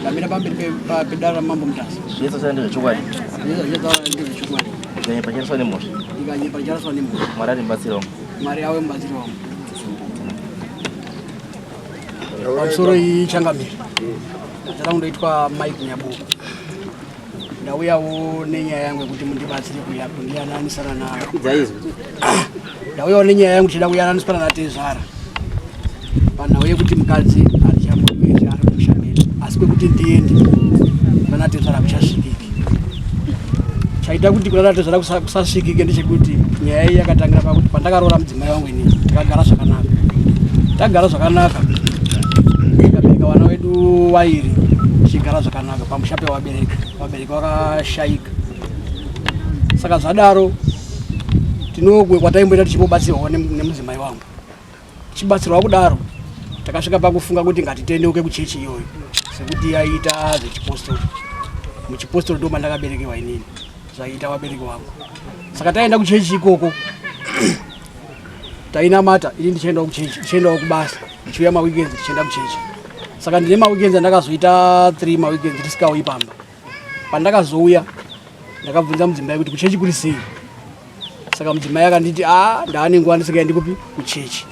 Ndamira pamberi pedare raMambo Mutasa. Zvese zvataura ndezvechokwadi. Zvese zvataura ndezvechokwadi. Ndikanyepa ndicharaswa nemhosva. Ndikanyepa ndicharaswa nemhosva. Mwari ari mubatsiri wangu. Mwari ave mubatsiri wangu. Pamusoro iyi changamire. Zita rangu ndoitwa Mike Nyabuku. Ndauyawo nenyaya yangu yekuti mundibatsire kuya kundiyananisana na Ndauyawo nenyaya yangu tichida kuyananisana natezvara. Panhau yekuti mukadzi handichamuuyezve ari kumusha medu asi kwekuti ndiende kuna tezvara kuchasvikiki. Chaita kuti kuna tezvara kusasvikike ndechekuti nyaya iyi yakatangira pakuti pandakaroora mudzimai wangu inini takagara zvakanaka. Tagara zvakanaka tikabereka vana vedu vairi tichigara zvakanaka pamusha pevabereki. Vabereki vakashaika. Saka zvadaro tinokwe kwataimboita tichimbobatsirwawo nemudzimai wangu. Tichibatsirwa kudaro takasvika pakufunga kuti ngatitendeuke kuchechi iyoyo sekuti yaiita zvechipostori. Muchipostori ndo mandakaberekewa inini zvaiita vabereki vangu. Saka taenda kuchechi ikoko tainamata ini ndichiendawo kuchechi ndichiendawo kubasa ndichiuya maweekends ndichienda kuchechi. Saka ndine maweekends andakazoita 3 maweekends ndisikauyi pamba. Pandakazouya ndakabvunza mudzimai kuti kuchechi kuri sei. Saka mudzimai akanditi a ah, ndaane nguva ndisingaendi kupi kuchechi.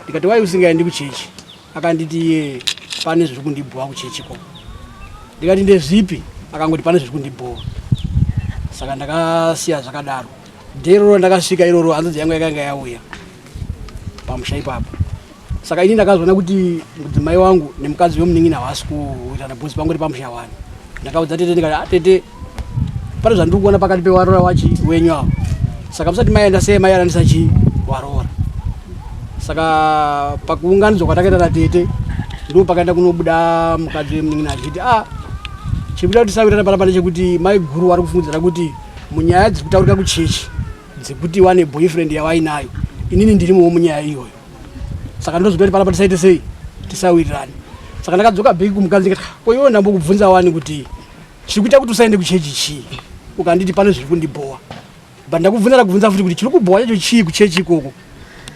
Ndikati wai usingaendi kuchechi? Akanditi iye pane zviri kundibhowa kuchechi ko. Ndikati ndezvipi? Akangoti pane zviri kundibhowa. Saka ndakasiya zvakadaro. Day iroro ndakasvika iroro hanzvadzi yangu yakanga yauya pamusha ipapo. Saka ini ndakazoona kuti mudzimai wangu nemukadzi wemunin'ina havasi kuwirirana bhozi pangori pamusha wani. Ndakaudza tete ndikati ah tete pane zvandiri kuona pakati pewarora wachi wenyu avo. Saka musati maenda sei maiyananisa chi warora. Saka pakuunganidzwa kwatakaita natete ndipo pakaenda kunobuda mukadzi wemunin'ina achiti ah chiri kuita kuti tisawirirana panapa ndechekuti maiguru vari kufungidzira kuti munyaya dziri kutaurika kuchechi dzekuti wane boyfriend yavainayo inini ndirimowo munyaya iyoyo. Saka ndozvikuti panapa tisaite sei tisawirirane. Saka ndakadzoka back kumukadzi ndikati ko iwe ndambokubvunza wani kuti chiri kuita kuti usaende kuchechi chii ukanditi pane zviri kundibhowa but ndakubvunza ndakubvunza futi kuti chiri kubhowa chacho chii kuchechi ikoko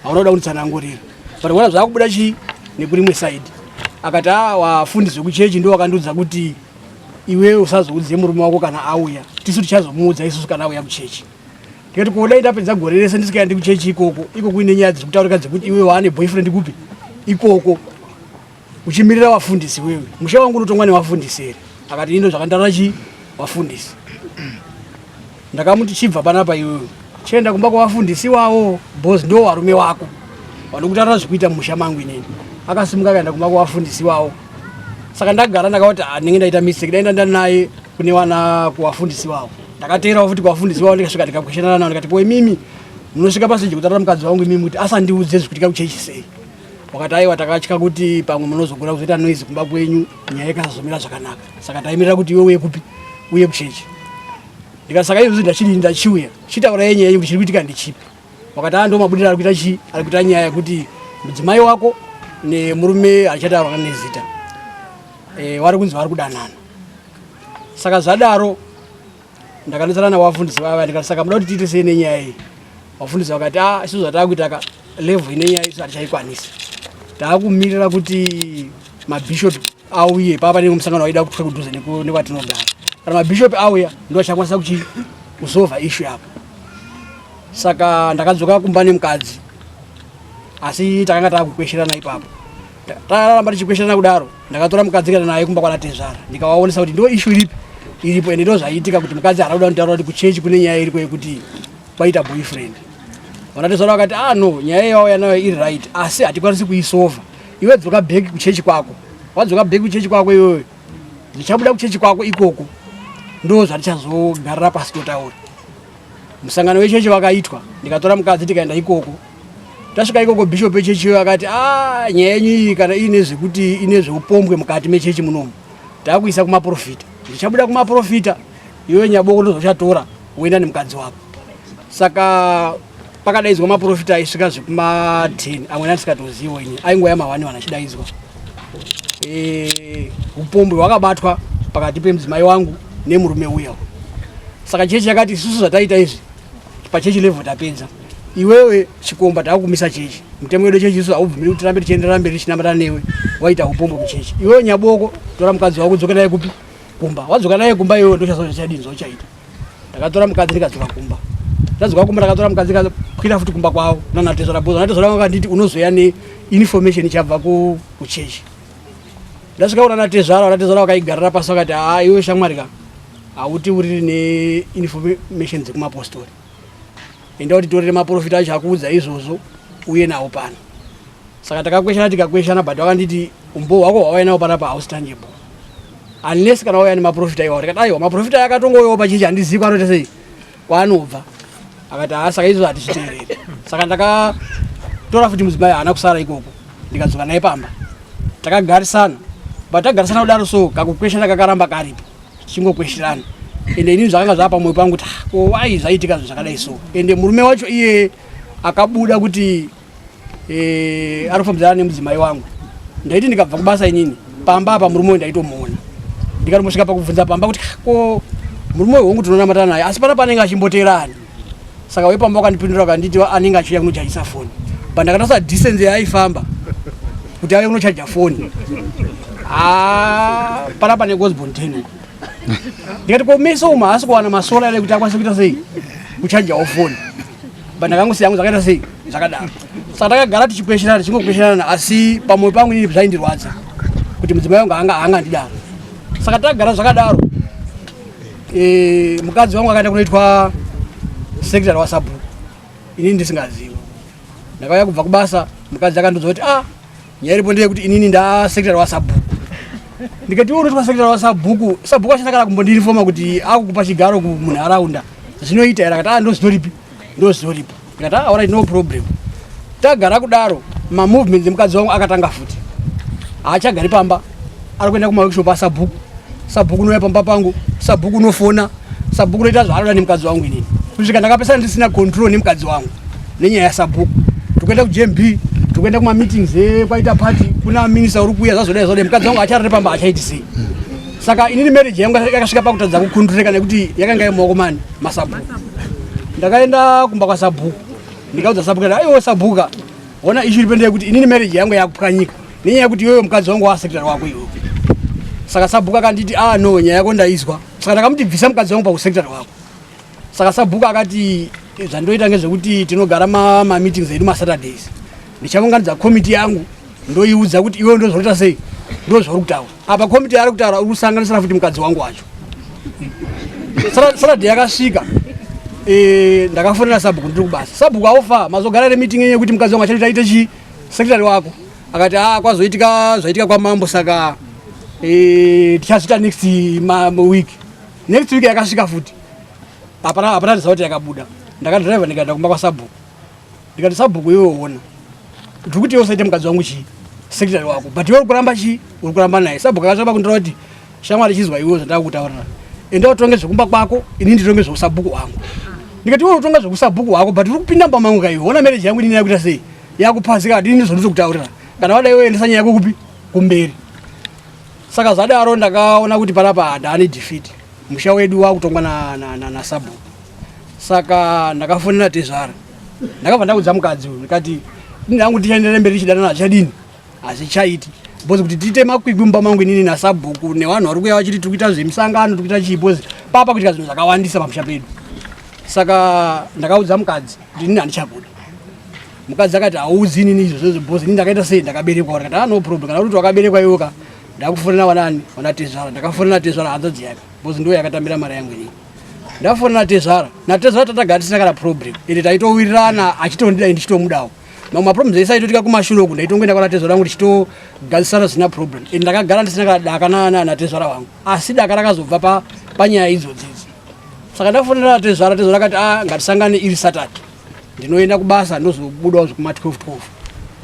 hauna kuda kunditsanangurira but kuona zvakubuda chii nekurimwe side akati a ah, wafundisi wekuchechi ndo wakandiudza kuti iwewe usazoudze murume wako kana auya tisu tichazomuudza isusu kana auya kuchechi ndikati ko dai ndapedza gore rese ndisikaendi kuchechi ikoko iko kuine nyaya dziri kutaurika dzekuti iwe waane boyfriend kupi ikoko uchimirira vafundisi wewe musha wangu unotongwa nevafundisi here akati indo zvakandaura chii vafundisi ndakamuti chibva panapa iwewe chienda kumba kwavafundisi wawo bhozi ndo varume wako vanokutaura zvekuita mumusha mangu inini akasimuka akaenda kumba kwavafundisi wawo saka ndagara ndakauti ah, ndinge ndaita mistake dai ndanda naye kune wana kuwafundisi wavo ndakateerawo futi kuwafundisi wavo ndikasvika ndikakweshenana navo ndikati ko imimi munosvika paseji kutaura mukadzi wangu imimi kuti asandiudze zvikuitika kuchechi sei wakati aiwa takatya kuti pamwe munozogona kuzoita noise kumba kwenyu nyaya ikasazomira zvakanaka saka taimirira kuti iwe uye kupi uye kuchechi ndikati saka izvozvi ndachidini ndachiuya chitaura yenyaya yenyu kuti chiri kuitika ndechipi wakati aa ndo mabudiro ari kuita chii ari kuita nyaya yekuti mudzimai wako nemurume achataurwa nezita e, wari kunzi vari kudanana saka zvadaro ndakanetsana navafundisi vava ndikati saka muda kuti tiite sei nenyaya iyi vafundisi vakati a ah, isu zvatakuita ka level ine nyaya isu hatichaikwanisi taakumirira kuti mabhishopi auye pava pane musangano waida kutwa kudhuze nekwatinogara kana mabhishopi auya ndo achakwanisa kuchi kusova ishu yapo saka ndakadzoka kumba nemukadzi asi takanga takukwesherana ipapo taramba tichikwesherana kudaro ndakatora mukadzi kana naye kumba kwana tezvara ndikavaonesa kuti ndo ishu iripi iripo ende ndo zvaiitika kuti mukadzi haana kuda kunditaura kuti kuchechi kune nyaya iriko yekuti kwaita boyfriend vana tezvara vakati ah no nyaya yawauya nayo iri right asi hatikwanisi kuisova iwe dzoka back kuchechi kwako wadzoka back kuchechi kwako iwewe ndichabuda kuchechi kwako ikoko ndo zvatichazogarira pasi totaura musangano wechechi wakaitwa ndikatora mukadzi tikaenda ikoko tasvika ikoko bishop wechechi iyoyo akati a ah, nyaya yenyu iyi kana iine zvekuti ine zveupombwe mukati mechechi munomu takuisa kumaprofita ndichabuda kumaprofita iwe nyaboko ndozochatora woenda nemukadzi wako saka pakadaidzwa maprofita aisvika zvekuma 10 amweni andisikatozivo ini aingoya mahwani vanhu achidaidzwa e, upombwe hwakabatwa pakati pemudzimai wangu nemurume uya saka chechi yakati isusu zvataita izvi pachechi level tapedza Iwewe chikomba, takukumisa chechi. Mutemo wedu chechi isu haubvumiri kuti tirambe tichienderera mberi tichinamata newe waita upombo muchechi. Iwewe Nyaboko, tora mukadzi wako, udzoke naye kupi? Kumba. Wadzoka naye kumba iwewe, ndochazodini zvochaita. Ndakatora mukadzi ndikadzoka kumba. Ndadzoka kumba, ndakatora mukadzi, ndikakwira futi kumba kwavo nanatezvara boza. Natezvara vangu akanditi unozoya neinformation ichabva kuchechi. Ndasvika kuna natezvara, vanatezvara vakaigarira pasi, vakati, "Haa, iwe shamwari ka, hautiuriri neinformation dzekumapostori. Enda kuti torere maprofita acho akuudza izvozvo, uye nawo pano." Saka takakweshana, tikakweshana, but vakanditi umbo hwako hwavainawo panapa hausi tangible unless kana wauya nemaprofita iwawo. Ndikati, "Aiwa, maprofita akatongouyawo pachechi, handizivi kwaanoita sei, kwaanobva." Akati, "Haa, saka izvozvo hatizviteereri." Saka ndakatora futi mudzimai, haana kusara ikoko, ndikadzoka naye pamba, takagarisana. But tagarisana kudaro, so kakukweshana kakaramba karipo, tichingokweshirana. Ende inini zvakanga zvava pamwoyo pangu kuti, "Ah, ko wai zvaitika zvinhu zvakadai so?" Ende murume wacho iye akabuda kuti ari kufambidzana nemudzimai wangu. Ndaiti ndikabva kubasa inini, pamba apa murume uyu ndaitomuona. Ndikatombosvika pakubvunza pamba kuti, "Ah, ko murume uyu hongu tinonamatana naye, asi pana panenge achimboteerani?" Saka wepamba wakandipindura, akanditi anenge achiuya kunochajisa foni. But ndakatarisa distance yaaifamba kuti auye kunochaja foni, ah, panapa neGosbon 10. Ndikati, "Ko meso umu haasi kuwana masolar ere kuti akwanise kuita sei, kuchajawo foni?" But ndakangosiya yangu zvakaita sei, zvakadaro. Saka takagara tichikwesherana, tichingokwesherana, asi pamwoyo pangu inini zvaindirwadza kuti mudzimai wangu anga angandidaro. Saka tagara zvakadaro. Mukadzi wangu akaenda kunoitwa secretary wasabhuku inini ndisingazivi. Ndakauya kubva kubasa, mukadzi akandudza kuti, "Ah, nyaya iripo ndeyekuti inini ndasecretary wasabhuku." Ndikati, "Iwe unoitwa secretary wasabhuku, sabhuku achina kana kumbondiinforma kuti akukupa chigaro munharaunda, zvinoita here?" Akati, "Ah, ndo zvitoripi, ndo zvitoripo." Ndikati, "Ah, alright, no problem." Tagara kudaro, mamovements emukadzi wangu akatanga futi. Haachagari pamba, ari kuenda kumaworkshop asabhuku. Sabhuku unouya pamba pangu, sabhuku unofona, sabhuku unoita zvaanoda nemukadzi wangu inini, kusvika ndakapesana ndisina control nemukadzi wangu nenyaya yasabhuku. Tikuenda kuGMB, tikuenda kumameetings ekwaita party, kuna minista uri kuuya, zvazodai zvadai. Mukadzi wangu acharare pamba, achaiti sei? Saka inini marriage yangu yakasvika pakutadza kukundurika nekuti yakanga yemumaoko mani? Masabhuku. Ndakaenda kumba kwasabhuku, ndikaudza sabhuku kuti, "Aiwa sabhuka, ona issue iripo ndeyekuti inini marriage yangu yakupwanyika nenyaya yekuti iwewe mukadzi wangu wasecretary wako iwewe." Saka sabhuku akanditi, "Ah, no, nyaya yako ndaizwa." Saka ndakamuti, "Bvisa mukadzi wangu pausecretary wako." Saka sabhuku akati, "Zvandoita ngezvekuti tinogara mameetings edu maSaturdays, ndichaunganidza komiti yangu, ndoiudza kuti iwewe ndozvakuita sei, ndozvauri kutaura apa. Komiti yaari kutaura uri kusanganisira futi mukadzi wangu wacho." Saturday yakasvika, ndakafonera sabhuku ndiri kubasa. "Sabhuku, aufa mazogara remeeting yenye yekuti mukadzi wangu achati aite chii, secretary wako?" Akati, "A, kwazoitika zvaitika kwamambo, saka tichazviita next week." Next week yakasvika futi, hapana, hapana result yakabuda. Ndakadhiraivha ndikaenda kumba kwasabhuku, ndikati, "Sabhuku, iwe ona, ndiri kuti iwe usaite mukadzi wangu chii, secretary wako, but iwe uri kuramba chii, uri kuramba naye." Sabhuku akasvika kundira kuti, "Shamwari, chizwa iwe zvandakutaurira. Enda utonge zvekumba kwako, ini nditonge zveusabhuku hwangu." Ndikati, "Iwe utonga zvekusabhuku hwako, but uri kupinda mumba mangu kaiwe. Ona marriage yangu inini yakuita sei, yakupazika. Hadini zvonditokutaurira. Kana wada iwe, endesa nyaya yako kupi? Kumberi." Saka zvadaro, ndakaona kuti panapa ndaane defeat, musha wedu wakutongwa nasabhuku. Saka ndakafonera tezvara, ndakabva ndaudza mukadzi uyu, ndikati, "Ini hangu tichaenderera mberi tichidanana hazvichadini, hazvichaiti, because kuti tiite makwikwi mumba mangu inini nasabhuku nevanhu vari kuuya vachiti tiri kuita zvemisangano, tiri kuita chii, because papa kuitika zvinhu zvakawandisa pamusha pedu." Saka ndakaudza mukadzi kuti inini handichakuda. Mukadzi akati, "Hauudzi inini izvozvo, because inini ndakaita sei, ndakaberekwa." Ndikati, "Ah, no problem. Kana uri kuti wakaberekwa iwoka, ndakufonera wanani, wanatezvara." Ndakafonera tezvara, hanzvadzi yake, because ndo yakatambira mari yangu inini. Ndafonera tezvara, natezvara tatagara tisina kana problem, ende taitowirirana, achitondida, ndichitomudawo. Mamwe maproblems ese aitotika kumashure uku, ndaitongoenda kwana tezvara wangu tichitogadzisana zvisina problem. Ende ndakagara ndisina kana daka natezvara wangu, asi daka rakazobva panyaya idzodzidzi. Saka ndafonera tezvara, tezvara akati, "A, ngatisangane iri Saturday, ndinoenda kubasa, ndozobudawo zvekuma 12 12."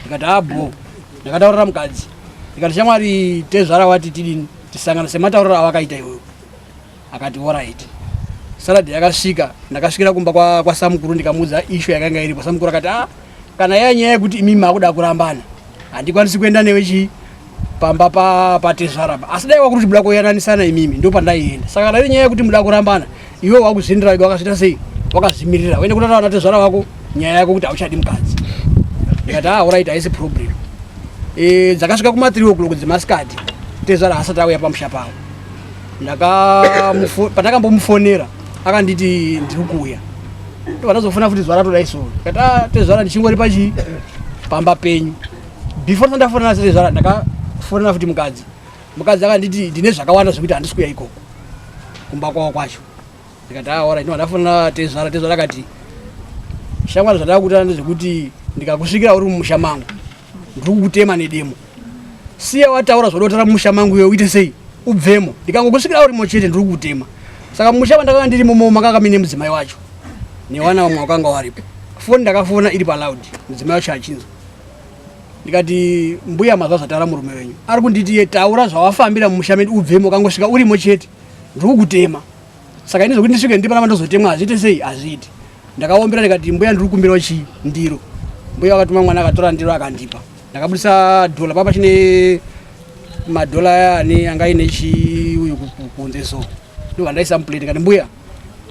Ndikati, "A, bo." Ndakataurira mukadzi, ndikati, "Shamwari, tezvara wati tidini, tisangane sematauriro awakaita iwewe." Akati, "Alright." Saturday yakasvika, ndakasvikira kumba kwasamukuru, ndikamuudza issue yakanga iripo. Samukuru akati, "A, kana yaya nyaya yekuti imimi makuda kurambana, handikwanisi kuenda newe chii, pamba patezvara pa. Asi dai wakuti muda kuyananisana imimi, ndo pandaienda. Saka kana iri nyaya yekuti muda kurambana, iwe wakuzvindira wega, wakazviita sei, wakazvimirira, uende kutaura natezvara wako." Nyaya yako kuti hauchadi mukadzi. Ndikati ah, alright, haisi problem. E, dzakasvika kuma 3 o'clock dzemasikati, tezvara asati auya pamusha pavo. Pandakambomufonera akanditi ndiri kuuya. Ndobva ndazofona futi zuva ratoda isoro. Ndikati ah, tezvara ndichingori pachi pamba penyu. Before ndafonera tezvara ndakafonera futi mukadzi. Mukadzi akanditi ndine zvakawanda zvekuti handisi kuuya ikoko kumba kwavo kwacho. Ndikati ah, alright. Ndobva ndafonera tezvara, tezvara akati shamwari zvandava kuita ndezvekuti ndikakusvikira uri mumusha mangu ndiri kukutema nedemo. Siya wataura zvadotaura mumusha mangu iwe uite sei ubvemo. Ndikangokusvikira urimo chete ndiri kukutema. Saka mumusha mandakanga ndirimo mo makanga mine mudzimai wacho newana vamwe wakanga waripo. Foni ndakafona iri paloud mudzimai wacho achinzwa. Ndikati mbuya mazwa zvataura murume wenyu ari kunditi iye taura zvawafambira mumusha medu ubvemo ukangosvika urimo chete ndiri kukutema. Saka ini zvekuti ndisvike ndiri panapa ndozotemwa hazviite sei hazviiti. Ndakaombera ndikati mbuya ndiri kukumbirawo chii ndiro. Mbuya vakatuma mwana akatora ndiro akandipa. Ndakabudisa dhola papa chine madhola aya ane anga aine chiuyu kunze so. Ndobva ndaisa muplate ndikati mbuya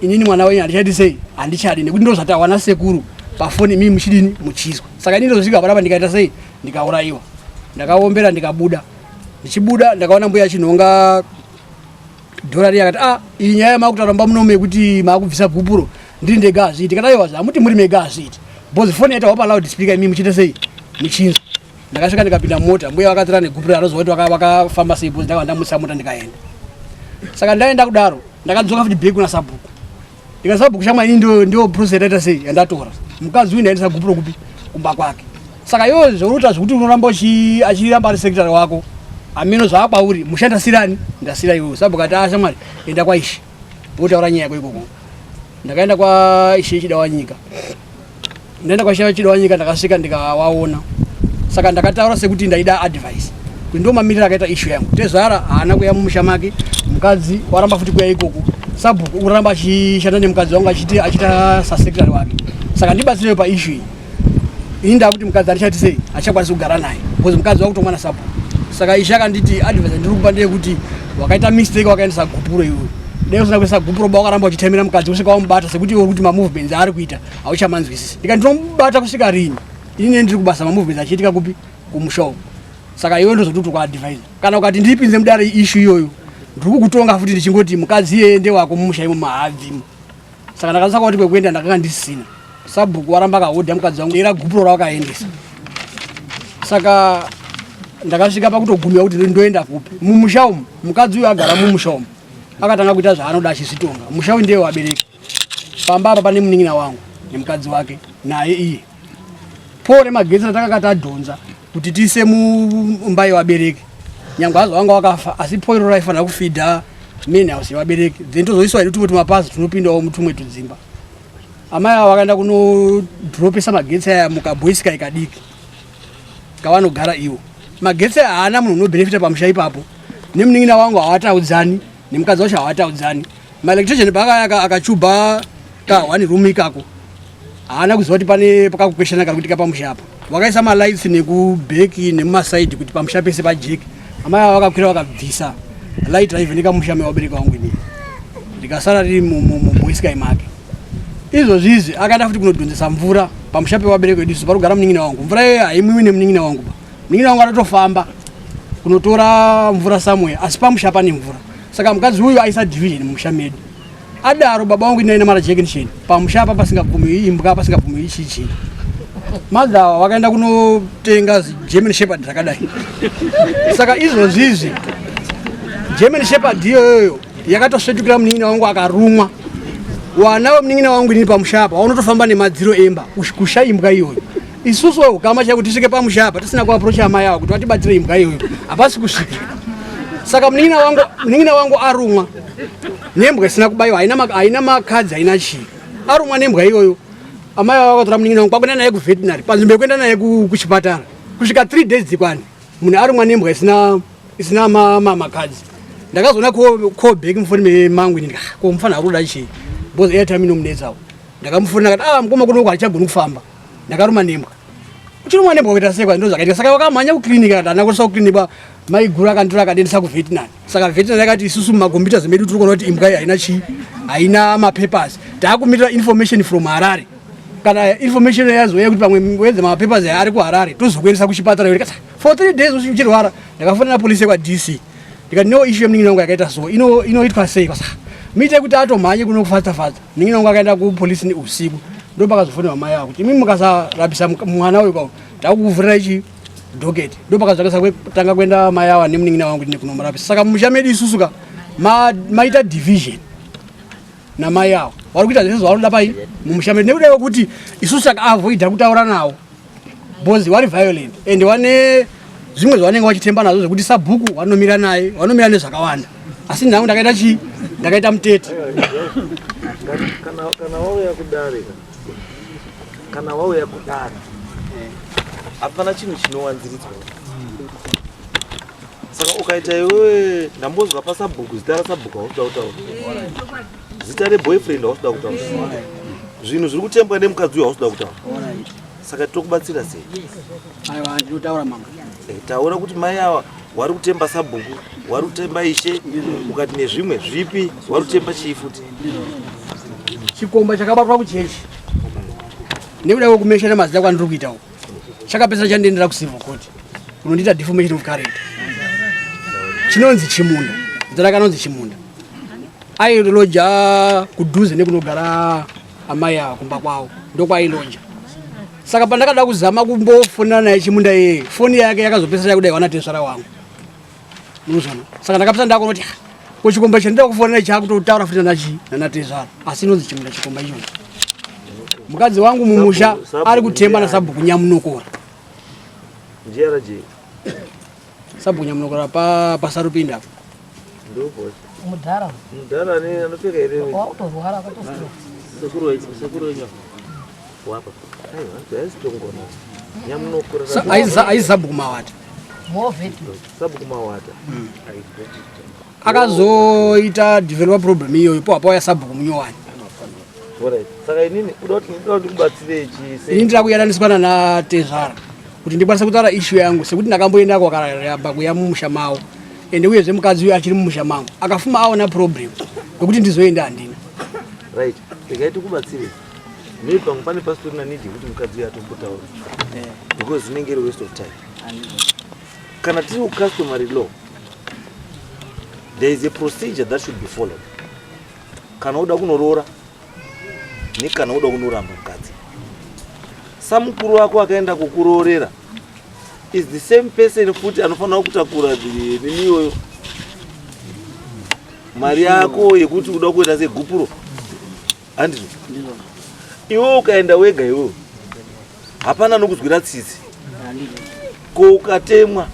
inini mwana wenyu handichaiti sei handichadi nekuti ndozvatawana sekuru pafoni imimi muchidini muchizwa. Saka ini ndozosvika panapa ndikaita sei ndikaurayiwa. Ndakaombera ndikabuda. Ndichibuda ndakaona mbuya achinhonga dhora riya akati ah iyi nyaya yamakutaura mumba munomu yekuti makubvisa gupuro ndiri ndega hazviiti. Ndikati aiwa hamuti muri mega hazviiti because foni yaita wapa loud speaker imi muchiita sei muchinzwa. Ndakasvika ndikapinda mumota mbuya vakatora negupuro anoziva kuti vakafamba sei because ndakabva ndamutsa mota ndikaenda. Saka ndaenda kudaro ndakadzoka futi back kuna sabhuku. Ndikati sabhuku shamwa ini ndio ndio process yataita sei yandatora. Mukadzi uyu ndaendesa gupuro kupi kumba kwake. Saka iwe zvauri zvekuti unoramba achiramba ari secretary wako ameno zvaakwauri musha ndasirani ndasira iwewe. Sabhuku ati ah shamwari enda kwaishe wotaura nyaya yako ikoko. Ndakaenda kwaishe Chidawanyika. Ndaenda kwaishe Chidawanyika ndakasvika ndikawaona. Saka ndakataura sekuti ndaida advice kuti ndo mamiriro akaita issue yangu. Tezvara haana kuya mumusha make, mukadzi waramba futi kuya ikoko. Sabhuku uramba achishanda nemukadzi wangu achiita sasecretary wake. Saka ndibatsirewo pa issue iyi. Ini ndakuti mukadzi andichaiti sei achakwanisi kugara naye because mukadzi wakutomwa nasabhuku. Saka ishe akanditi advice ndiri kupa ndeyekuti wakaita mistake wakaendesa gupuro iwewe. Dai usina kuendesa gupuro ba wakaramba uchitemera mukadzi kusvika wamubata sekuti iwe uri kuti mamovements aari kuita hauchamanzwisisi. Ndikati ndinomubata kusvika rini? Ini neni ndiri kubasa mamovements achiitika kupi? Kumusha uko. Saka iwe ndozoti kuadvise. Kana ukati ndipinze mudare issue iyoyo ndiri kukutonga futi ndichingoti mukadzi iyeye ndewako mumusha imo mahabvimo. Saka ndakasaka kuti kwekuenda ndakanga ndisina. Sabhuku waramba akahodha mukadzi wangu era gupuro rawakaendesa. Saka ndakasvika pakutogumira kuti ndoenda kupi. Mumusha umu mukadzi uyu agara mumusha umu akatanga kuita zvaanoda achizvitonga. Musha uyu ndiye wabereki. Pamba apa pane munin'ina wangu nemukadzi wake naye iye. Pole remagetsi ratakanga tadhonza kuti tiise mumba yevabereki nyangwe hazvo vanga vakafa asi po iro raifanira kufidha main house yevabereki then tozoiswa hedu tumwe tumapazi tunopindawo mutumwe tudzimba. Amai ava vakaenda kunodropesa magetsi aya mukabhoisika ikadiki kavanogara ivo. Magetsi aya haana munhu unobhenefita pamusha ipapo nemunin'ina wangu hawataudzani nemukadzi wacho hawataudzani. Maelectrician paakaya akachubha ka one room ikako haana kuziva kuti pane pakakukweshana kari kuitika pamusha apa. Wakaisa malights nekubheki nemumasaidi kuti pamusha pese pajeke. Amai ava vakakwira vakabvisa light raivheneka musha mevabereki vangu inini ndikasara riri muboysky make. Izvozvi izvi akaenda futi kunodhonzesa mvura pamusha pevabereki vedu isu parikugara munin'ina wangu. Mvura iyoyo haimwiwi nemunin'ina wangu ba. Munin'ina wangu anotofamba kunotora mvura somewhere asi pamusha pane mvura. Saka mukadzi uyu aisa division mumusha medu. Adaro baba wangu inaina mara jekisheni pamusha apa pasingabvumiwi imbwa pasingabvumiwi chichi. Mother ava vakaenda kunotenga German Shepherd rakadai. Saka izvozvi izvi German Shepherd iyoyo yakatosvetukira munin'ina wangu akarumwa. Wana wemunin'ina wangu inini pamusha apa vanotofamba nemadziro emba kusha imbwa iyoyo. Isusu hukama chaiwo tisvike pamusha apa tisina kuaprocha amai ava kuti vatibatire imbwa iyoyo hapasi kusvika. Saka munin'ina wangu arumwa nembwa isina kubayiwa, haina makadzi haina chii, arumwa nembwa iyoyo. Amai ava vakatora munin'ina wangu kwakuenda naye kuveterinary panzvimbo yekuenda naye kuchipatara kusvika 3 days dzikwani munhu arumwa nembwa isina makadzi. Ndakazoona call back mufoni mangu ini ndikati, ko mufana ari kuda chii because airtime inomunetsawo. Ndakamufonera akati ah mukoma kuno uku handichagoni kufamba ndakaruma nembwa. Uchirumwa nembwa kuita sei ndo zvakaitika. Saka vakamhanya kuclinic akati handina kuendesa kuclinic ba maiguru akanditora akandiendesa kuveterinary. Saka veterinary akati isusu mumacomputers medu tiri kuona kuti imbwa iyi haina chii haina mapapers. Taakumirira information from Harare. Kana information yazouya kuti pamwe wedze mapapers aya ari kuHarare, tozokuendesa kuchipatara. Ndikati for 3 days uchirwara. Ndakafonera polisi yekwaDC, ndikati no, issue yemunin'ina wangu yakaita so, inoitwa sei? Kwasa muite kuti atomhanye kuno kufasta fasta. Munin'ina wangu akaenda kupolisi usiku, ndo pakazofonerwa mai avo kuti imi mukasarapisa mwana uyu kwao, takukuvhurira ichi docket. Ndo pakazvakasa kutanga kuenda mai ava nemunin'ina wangu kuti kunomurapisa. Saka mumusha medu isusu ka maita division namai avo, vari kuita zvese zvavanoda pai mumusha medu, nekuda kwekuti isusu takaavoida kutaura navo because vari violent and vane zvimwe zvavanenge vachitemba nazvo zvekuti sabhuku vanomira naye, vanomira nezvakawanda. Asi nhangu ndakaita chii? Ndakaita mutete. Kana wauya kudare, kana wauya kudare, hapana chinhu chinowanziridzwa. Saka ukaita iwewe, ndambozwa pasabhuku, zita rasabhuku hausi kuda kutaura, zita reboyfriend hausi kuda kutaura, zvinhu zviri kutembwa nemukadzi uyu hausi kuda kutaura, saka tokubatsira sei? Aiwa, ndinotaura, mama. Taura kuti mai ava wari kutemba sabhuku, wari kutemba ishe, ukati nezvimwe zvipi, wari kutemba chii futi? Chikomba chakabatwa kuchechi nekuda kwekumeshana mazita kwandiri kuita uku, chakapedzisira chandiendera kucivil court kunondiita deformation of character. Chinonzi Chimunda, zita rake anonzi Chimunda. Ailoja kudhuze nekunogara amai ava kumba kwavo, ndokwailoja. Saka pandakada kuzama kumbofonera naye Chimunda iyeye, foni yake yakazopedzisira yakudai wana tesvara wangu, munozvona. Saka ndakapesa ndakuona kuti, "Ah, ko chikomba chandida kufonera chakutotaura futi nanachi nanatezvara." Asi inonzi Chimunda chikomba ichocho. Mukadzi wangu mumusha Sabhuku ari kutemba ndiani? nasabhuku Nyamunokora. Njrj? Sabhuku Nyamunokora pasarupinda apo. Ndobosi. Mudhara. Mudhara ane anopfeka here? Wakutorwara, akatostroke. Sekuru wenyu wapa. Aiwa, haisitongona Nyamunokura. Aizi sabhuku Mawata. Movheti. Sabhuku Mawata. Akazoita developer problem iyoyo po apauya sabhuku munyowani. Alright, saka inini uda kuti ndoda kuti kubatsire chii? Ini ndira kuyananiswa nanatezvara kuti ndikwanise kutaura issue yangu, sekuti ndakamboendako akaramba kuya mumusha mavo, ende uyezve mukadzi uyu achiri mumusha mangu, akafuma aona problem kwekuti ndizoenda handina. Right, regai tikubatsire. Maybe pamwe pane pasitorina need yekuti mukadzi uyu atombotaura, because inenge iri waste of time. Kana tiri kucustomary law, there is a procedure that should be followed kana uda kunoroora nekana uda kunoramba mukadzi. Samukuru wako akaenda kukuroorera is the same person futi anofanira kutakura nini iyoyo mari yako yekuti uda kuita segupuro, handizvo? Iwe ukaenda wega iwewe, hapana nokuzwira tsitsi. Ko ukatemwa?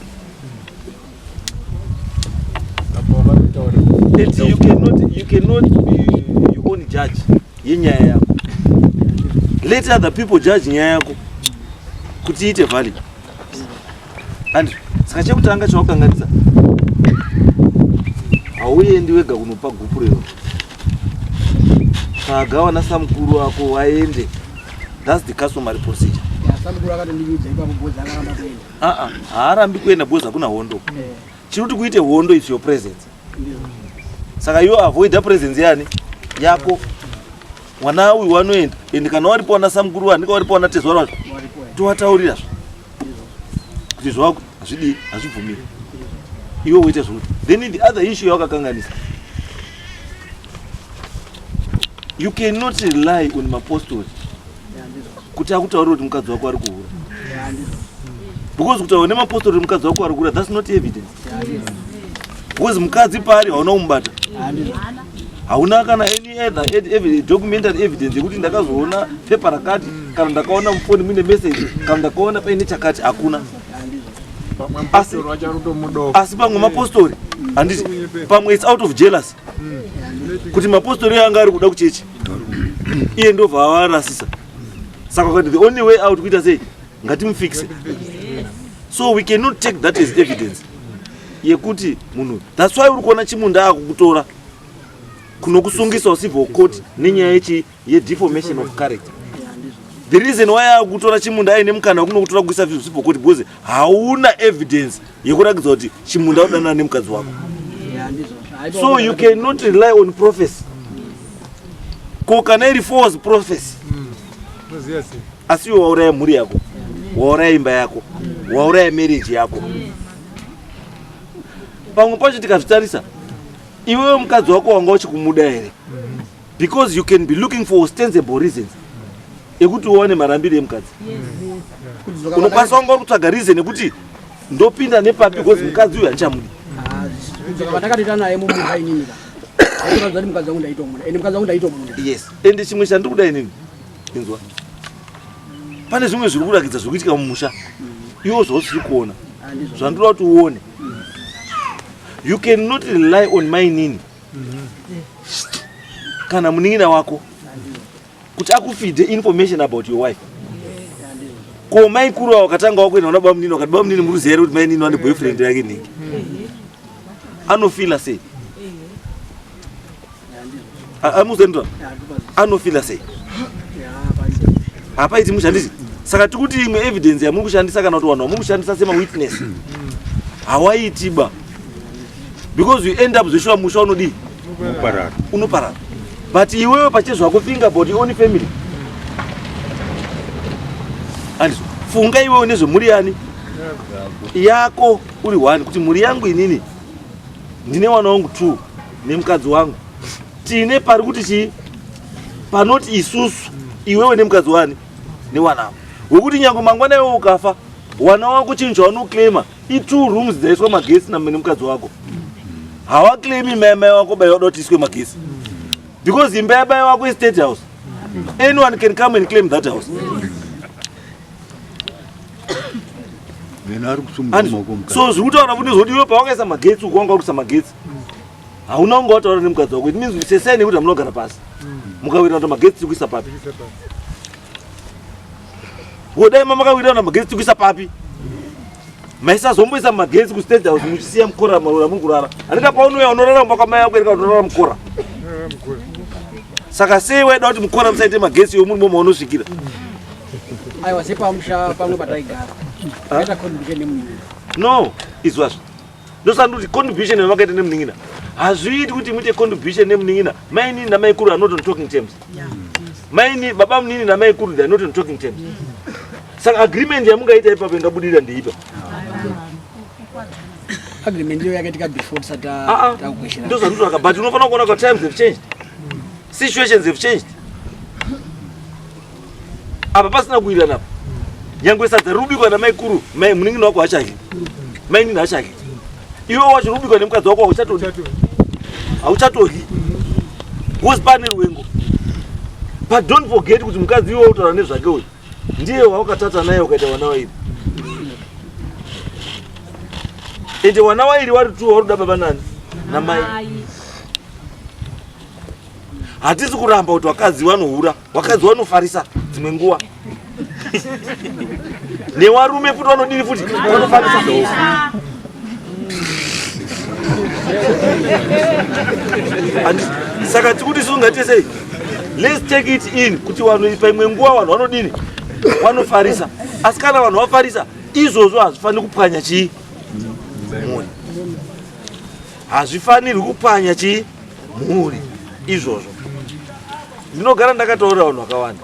And you cannot be your own judge yenyaya yako. Let other people judge nyaya yako kuti iite valid. And saka chekutanga chawakanganisa, hauendi wega kunopa gupurero. Tsvaga samukuru wako waende. That's the customary procedure. Samukuru akatondivudza ipapo bhodzi akaramba kuenda. Aa, haarambi kuenda because hakuna hondo. Chiri kuti kuite hondo is your presence. Saka iwe avoida presence yani yako. Mwana uyu wanoenda, and kana waripo wana samukuru, wanika waripo wana tezvara wacho, tovataurira kuti zvako hazvidii, hazvibvumiri iwe uite zvokuti. Then the other issue yawakakanganisa, you cannot rely on mapostori kuti akutaurira kuti mukadzi wako ari kuhura, because kutaura nemapostori kuti mukadzi wako ari kuhura, that's not evidence, because mukadzi paari hauna kumubata, hauna kana any other documentary evidence yekuti ndakazoona pepa rakati, kana ndakaona mufoni muine message, kana ndakaona paine chakati, hakuna. Pamwe mupostori wacho ari kutomudoka. Asi pamwe mapostori, handiti, pamwe it's out of jealous kuti mapostori anga ari kuda kuchechi, iye ndobva avarasisa. Saka ukati the only way out kuita sei, ngatimufixe. So we cannot take that as evidence yekuti munhu. That's why uri kuona Chimunda akukutora kunokusungisa civil court nenyaya yechi yedeformation of character. The reason why akutora Chimunda aine mukana wekunokutora kuisa civil court, because hauna evidence yekuratidza kuti Chimunda udanana nemukadzi wako. So you cannot rely on prophecy. Ko kana iri false prophecy? Asi iwe wauraya mhuri yako, wauraya imba yako, wauraya marriage yako. Pamwe pacho tikazvitarisa, iwewe mukadzi wako wanga uchikumuda here? Because you can be looking for ostensible reasons ekuti uwane marambiro emukadzi. Unokwanisa wanga uri kutsvaga reason yekuti ndopinda nepapi because mukadzi uyu handichamudi. Kudzoka kwandakatoita naye mumunda inini ka, aitoratidza kuti mukadzi wangu ndaitomuda, ende mukadzi wangu ndaitomuda. Yes, ende chimwe chandiri kuda inini, inzwa, pane zvimwe zviri kurakidza zviri kuitika mumusha iwo zvausiri kuona, zvandinoda kuti uone. You cannot rely on mainini kana munin'ina wako kuti akufeede information about your wife. Ko maikuru avo wakatanga wakuenda kuna bamunini, wakati bamunini muri kuziva here kuti mainini vane boyfriend yake nhingi, anofeela sei? Amuzendwa anofeela sei? Hapaiti mushandisi. Saka tikuti imwe evidence yamuri kushandisa kana kuti vanhu vamuri kushandisa semawitness hawaiti ba, because you end up zveshuwa musha unodii? Unoparara. Unoparara. But iwewe pachezvako, think about your own family. Andizvo, funga iwewe nezvemhuri yani yako uri one, kuti mhuri yangu inini ndine wana wangu two nemukadzi wangu, tine pari kuti chii panoti isusu, iwewe nemukadzi wani newana wekuti nyange mangwana iwewe ukafa, wana wako chinhu chaunoclaima i2 rooms dzaiswa magetsi nemukadzi wako. Hawaclaimi mai mai wako bai wada kuti iswe magetsi, because imba yabai wako istate house. Anyone can come and claim that house. Vena ari kusumudza maoko mukadzi. So zviri kutaura futi zvoti iwe pawakaisa magetsi uku, wanga uri magetsi, hauna kunge wataura nemukadzi wako. It means sesai nekuti hamunogara pasi mukawirana kuti magetsi tiri kuisa papi. Wodai mamakawirirana magetsi tiri kuisa papi, maisazomboisa magetsi kustate house muchisiya mukora marura muri kurara. Handika paunouya unorara mumba kwamai ako ereka unorara mukora. Saka sei waida kuti mukora musaite magetsi iwe muri momaunosvikira? Aiwa, sepamusha pamwe pataigara taita contribution nemunhu. No, izwazvo ndosandi kuti contribution yamakaita nemunin'ina, hazviiti kuti muite contribution nemunin'ina. Mainini namaikuru are not on talking terms. Maini, baba munini namaikuru, they are not on talking terms. Saka agreement yamungaita ipapo ingabudirira ndeipa? Agreement iyo yakaitika before tisati Ah, ah. takukweshera. Ndozvandinotsvaka, but unofanira kuona kuti times have changed, situations have changed. Apa pasina kuwirirana apa, nyangwe sadza riri namaikuru, mai munin'ina wako hachadyi, mainini hachadyi, iwe wacho rubikwa nemukadzi wako hauchatodyi, hauchatodyi because pane ruwengo. But don't forget kuti mukadzi iwe utaura nezvake uyu ndiye wawakatata naye ukaita vana vairi, ende wana wairi wari tu waruda baba nani namai. Hatisi kuramba kuti vakadzi vanohura, vakadzi vanofarisa dzimwe nguva, nevarume futi vanodini futi, vanofarisa. Saka tikuti isu ngatise, let's take it in kuti vanhu paimwe nguva vanhu vanodini, vanofarisa. Asi kana vanhu vafarisa izvozvo, hazvifaniri kupwanya chii mhuri, hazvifanirwi kupwanya chii mhuri izvozvo. Ndinogara ndakataurira vanhu vakawanda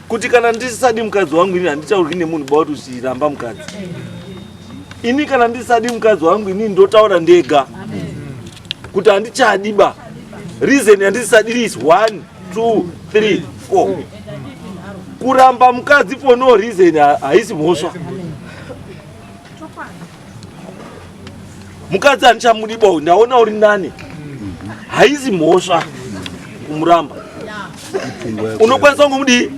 kuti kana ndisadi mukadzi wangu ini, handitaurwi nemunhu ba kuti uchiramba mukadzi. Ini kana ndisadi mukadzi wangu ini, ndotaura ndega kuti handichadi ba. Reason yandisisadiri is 1 2 3 4. Kuramba mukadzi for no reason haisi mhosva. Mukadzi handichamudi ba, ndaona uri nani, haisi mhosva kumuramba. Unokwanisa kungomudii,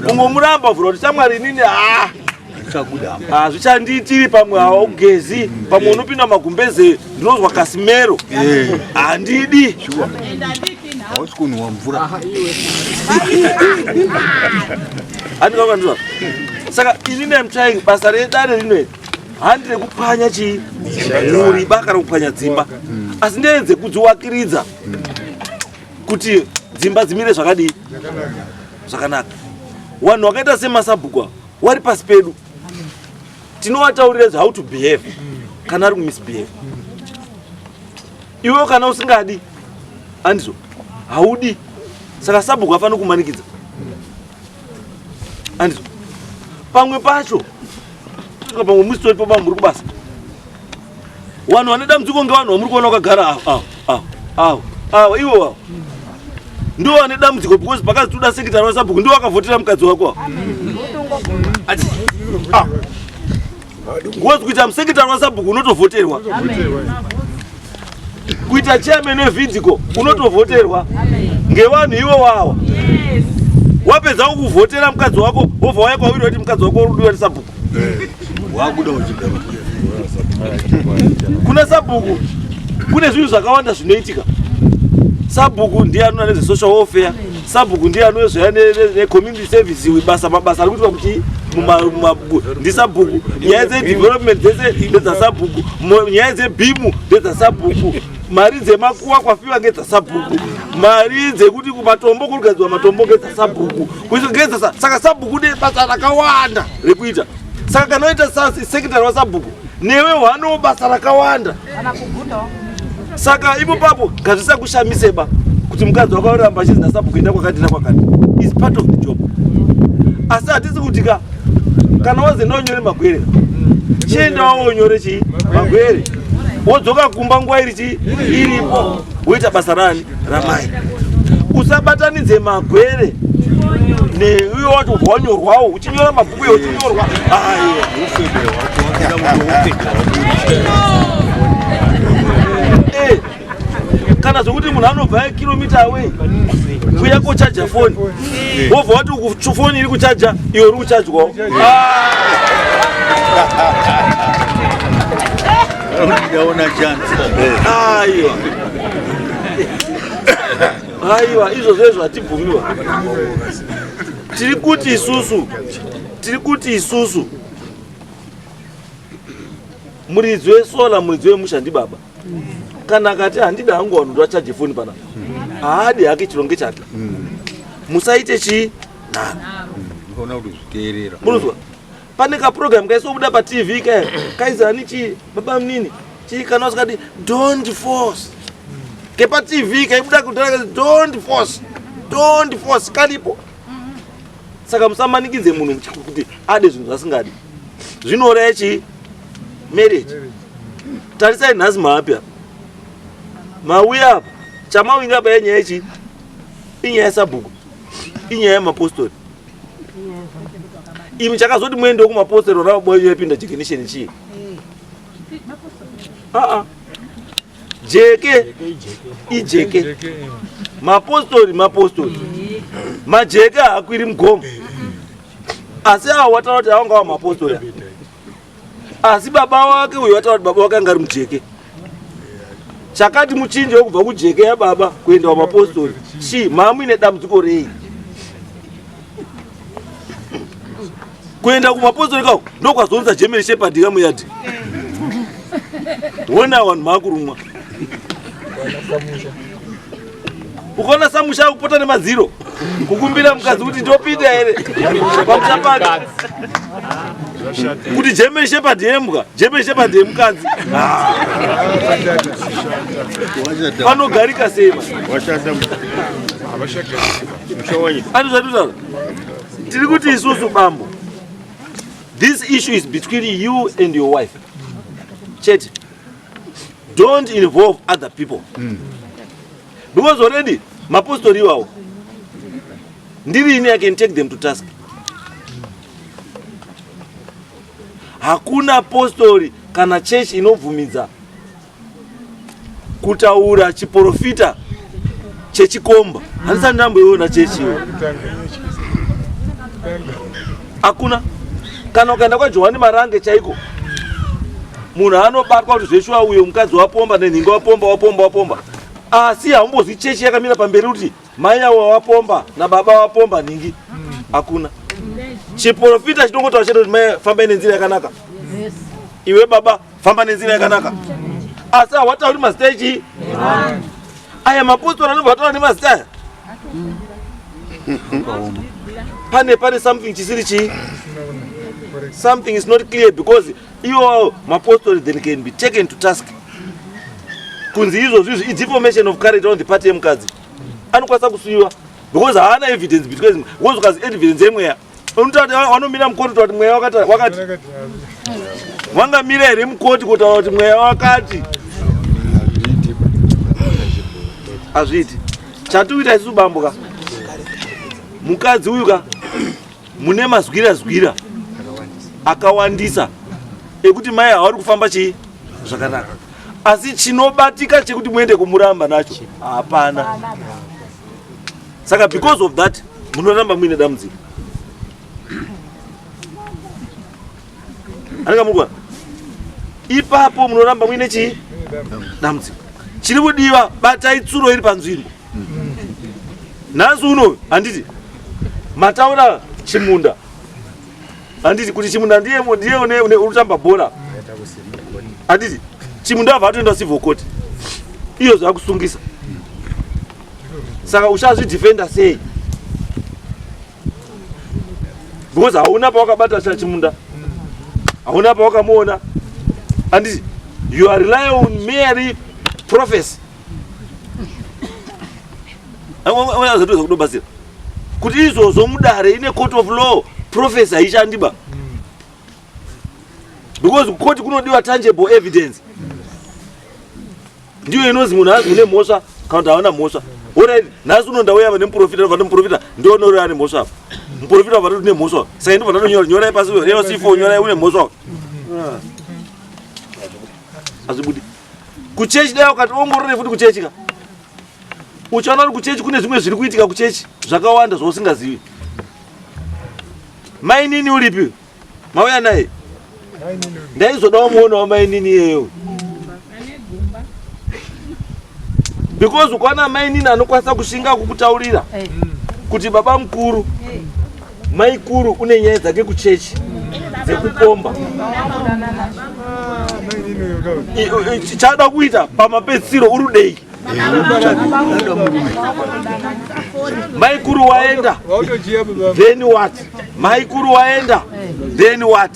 kungomuramba, vhura kuti shamwari inini haa hazvichandiitiri, pamwe haugezi, pamwe unopinda magumbeze ndinozwa kasimero, handidi. Hausi kunhuwa mvura. Handikakandiwa. Saka inini am trying, basa redare rino iri handi rekupwanya chii mhuri ba kana kupwanya dzimba, asi ndeyedze kudziwakiridza kuti dzimba dzimire zvakadii, zvakanaka. Vanhu vakaita semasabhuku ava wari pasi pedu, tinovataurira how to behave kana ari kumisbehave. Iwe kana usingadi, andizvo, haudi. Saka sabhuku afanira kumanikidza. Andizvo pamwe pacho tosvika pamwe musitori paba muri kubasa. Vanhu vane dambudziko ngevanhu vamuri kuona vakagara avo avo avo avo ivo vavo ndivo vane dambudziko because pakazi toda sekitari wasabhuku ndivo vakavhotera mukadzi wako avo. Because kuita musekitari wasabhuku unotovhoterwa, kuita chairman wevidco unotovhoterwa ngevanhu ivo wawa. Wapedza kukuvhotera mukadzi wako wobva wauya kwawiri wati mukadzi wako uri kudiwa nesabhuku. Wakuda uchigara kuna sabhuku. Kune zvinhu zvakawanda zvinoitika. Sabhuku ndiye anoona nezvesocial welfare, sabhuku ndiye anoezvaya necommunity service, basa mabasa ari kuitwa kuti ndisabhuku. Nyaya dzedevelopment dzese ndedzasabhuku, nyaya dzebhimu ndedzasabhuku, mari dzemakuwa kwafiwa ngedzasabhuku, mari dzekuti kumatombo kuri kugadzirwa matombo ngedzasabhuku, kuiswa ngedzasa. Saka sabhuku ne basa rakawanda rekuita. Saka kana waita sekretary wasabhuku newe hwanowo basa rakawanda. Saka ipo papo ngazvisakushamise ba kuti mukadzi wako aramba achinzi nasabhuku enda kwakati nakwakati, is part of the job. Asi hatisi kuti ka kana wazi ndonyore magwere, chienda wonyore chii magwere, wodzoka kumba nguva iri chii iripo, woita basa rani ramai. Usabatanidze magwere neiwe wacho ubva wanyorwawo uchinyora mabhuku iwo uchinyorwa. Aiwa, kana zvokuti munhu anobva kilomita away kuya kochaja foni, wobva wati foni iri kuchaja, iwe uri kuchajwawo. Ndaona chance. Aiwa, aiwa, izvozvo izvo hatibvumiwa. Tiri kuti isusu, tiri kuti isusu muridzi wesola, muridzi wemusha ndibaba. Kana akati handida hangu vanhu vachaje foni panapa, haadi hake, chironge chake. Musaite chii nharo. Unoona kuti zviteerera. Munozwa pane kaprogram kaisobuda paTV kaya kaizani chii, baba munini chii, kana usikadi don't force, kepaTV kaibuda kudhara, don't force, don't force, karipo. Saka musamanikidze munhu kuti ade zvinhu zvasingadi, zvinouraya chii marriage. Tarisai nhasi maapi apa, mauya apa, chamawinga apa yenyaya yechii? Inyaya yesabhuku, inyaya yemapostori. Imi chakazoti muendewo kumapostori ona yapinda jekenisheni chii? Aa, jeke ijeke, mapostori mapostori, majeke haakwiri mugomo. Asi awo wataura kuti awanga wamapostori, asi baba wake uyu wataura kuti baba wake anga ari mujeke. Chakati muchinje wekubva kujeke yababa kuenda wamapostori chii? Mamuine dambudziko rei kuenda kumapostori kako? Ndokwazonza German Shepherd kamuyadhi wona vanhu maakurumwa. Ukaona samusha akupota nemadziro kukumbira mukadzi kuti ndopinda here pamusha pake, kuti German Shepherd yembwa, German Shepherd yemukadzi. Ah. Panogarika sei? Ani zvatitaura, tiri kuti isusu bambo, this issue is between you and your wife chete. Don't involve other people because already mapostori iwawo, ndirini, I can take them to task. Hakuna postori kana chechi inobvumidza kutaura chiprofita chechikomba. Handisati ndamboiona chechi iwo, hakuna. Kana ukaenda kwaJohani Marange chaiko, munhu anobatwa kuti zveshuwa uyo mukadzi wapomba nenhingo, wapomba, wapomba, wapomba, asi haumbozwi chechi yakamira pamberi kuti mai avo wapomba nababa wapomba nhingi. Hakuna. Chiprofita chinongotaura chete kuti mai, fambai nenzira yakanaka, iwe baba, famba nenzira yakanaka, asi hawatauri mazita echii aya. Mapostori anobva ataura nemazita aya. Pane something chisiri chii, something is not clear, because iwo mapostori then can be taken to task kunzi izvozvo izvi idefamation of character on the part yemukadzi. Anokwanisa kusuyiwa because haana evidence, because ukazi evidence yemweya. Unotaura kuti vanomira mukoti kutaura kuti mweya wakati wakati. Vangamira here mukoti kutaura kuti mweya wakati? Hazviiti. Chatikuita isusu bambo ka. Mukadzi uyu ka mune mazwira zwira akawandisa ekuti mai havari kufamba chii zvakanaka asi chinobatika chekuti muende kumuramba nacho hapana saka because of that munoramba muine dambudziko anenge murikuona ipapo munoramba muine chii dambudziko chiri kudiwa batai tsuro iri panzvimbo nhasi uno handiti mataura chimunda handiti kuti chimunda ndiye ndiye une urutamba bhora handiti chimunda abva atoenda civil court iyo zvakusungisa saka uchazvidefenda sei because hauna pawakabata chachimunda hauna pawakamuona handiti you are relying on merely prophecy azatoza kutobatsira kuti izvozvo mudare ine court of law prophecy haishandiba because kukoti kunodiwa tangible evidence ndiyo inonzi munhu anzi une mhosva kana kuti hauna mhosva orit nhasi uno ndauya ava nemuprofita ndobva nemuprofita ndionore ane mhosva apa muprofita wabva toti une mhosva saka ndobva ndatonyora nyorai pasi reva c4 nyorai une mhosva hazvibudi kuchechi dai ukati ongorore futi kuchechi ka uchaona kuti kuchechi kune zvimwe zviri kuitika kuchechi zvakawanda zvausingazivi mainini uripi mauya naye ndaizodawo muonawo mainini iyeyo because ukaona mainini anokwanisa kushinga kukutaurira kuti baba mukuru maikuru une nyaya dzake kuchechi dzekupomba chada kuita pamapedzisiro urudei maikuru waenda then what maikuru waenda then what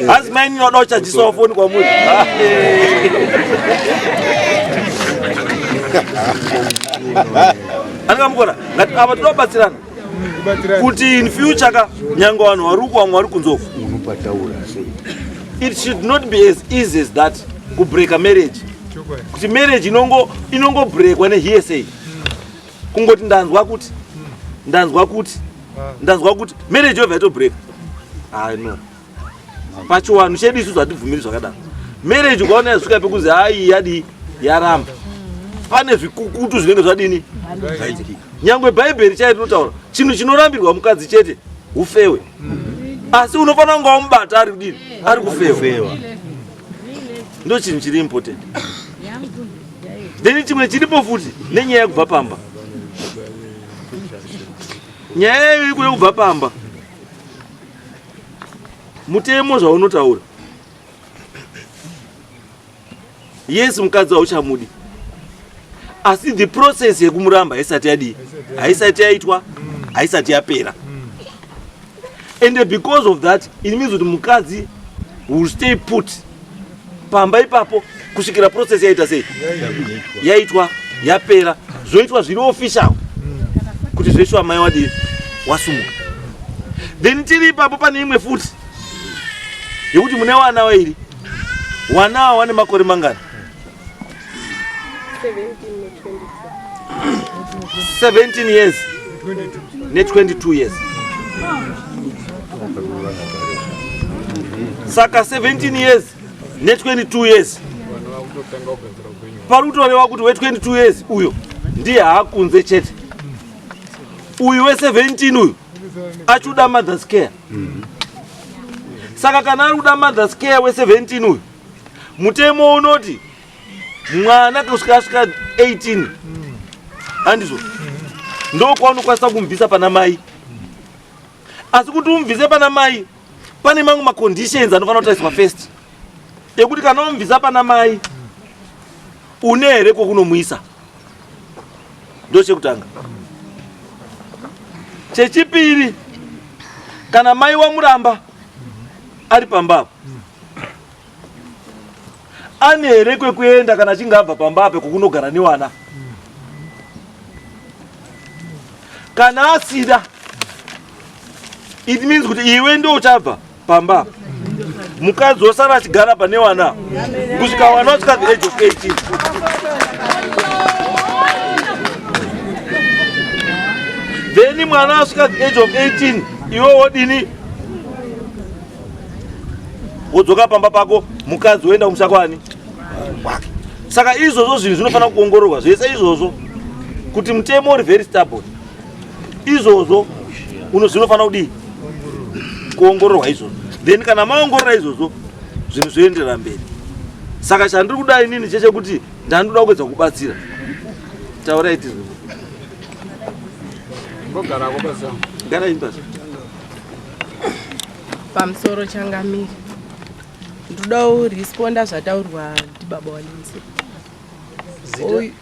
hanzi mainini wada kuchajisawo foni kwamuri andikamukona ngati apa toda kubatsirana kuti in future ka nyange vanhu vari uku vamwe vari kunze uku it should not be as easy as that kubreaka marriage kuti marriage inongobrekwa nehearsay kungoti ndanzwa kuti ndanzwa kuti ndanzwa kuti marriage yobva yatobreaka i no pachiwanhu chedu isusu hatibvumiri zvakadaro marriage ukaona yasvika pekuzi hayi yadii yaramba pane zvikukutu zvinenge zvadini nyangwe bhaibheri chai rinotaura chinhu chinorambirwa mukadzi chete ufewe asi unofanira kunga wamubata ari kudini ari kufewa ndo chinhu chiri important then chimwe chiripo futi nenyaya yekubva pamba nyaya iyo ikuda kubva pamba mutemo zvaunotaura yes mukadzi hauchamudi asi the process yekumuramba haisati yadii haisati yaitwa haisati yapera and because of that it means kuti mukadzi will stay put pamba ipapo kusvikira process yaita sei yaitwa yapera zvoitwa zviri official kuti zveshuwa mai wadii wasumuka then tiri ipapo pane imwe futi yekuti mune wana wairi wana awa wane makore mangani 17 years ne 22 years saka 17 years ne 22 years pari kutorewa kuti we 22 years uyo ndiye haakunze chete uyu we 17 uyu achuda mother's care saka kana ari kuda mother's care we 17 uyu mutemo unoti mwana kusvika asvika 18 handizvo ndokwaunokwanisa kumubvisa pana mai asi kuti umubvise pana mai pane mamwe maconditions anofanira kutariswa first ekuti kana wamubvisa pana mai une here kwokunomuisa ndo chekutanga chechipiri kana mai wamuramba ari pamba apo ane here kwekuenda kana achinge abva pamba ape kwokunogara newana Kana asida, it means kuti iwe ndo uchabva pamba apa, mukadzi wosara achigara pane wana kusvika wana wasvika the age of 18. Then mwana asvika the age of 18, iwe wodini? Wodzoka pamba pako, mukadzi woenda kumusha kwani kwake. Saka izvozvo zvinhu zvinofanira kuongororwa zvese izvozvo, kuti mutemo uri very stubborn. Izvozvo zvinofanira kudii? Kuongororwa izvozvo. Then kana maongorora izvozvo, zvinhu zvoenderera mberi. Saka chandiri kuda inini chechekuti ndandoda kuedza kubatsira. Taurai tizwe. Ngogarako basa. Garai pasi. Pamusoro changamire, ndoda kuresponda zvataurwa ndibaba waLindsay. Uyu-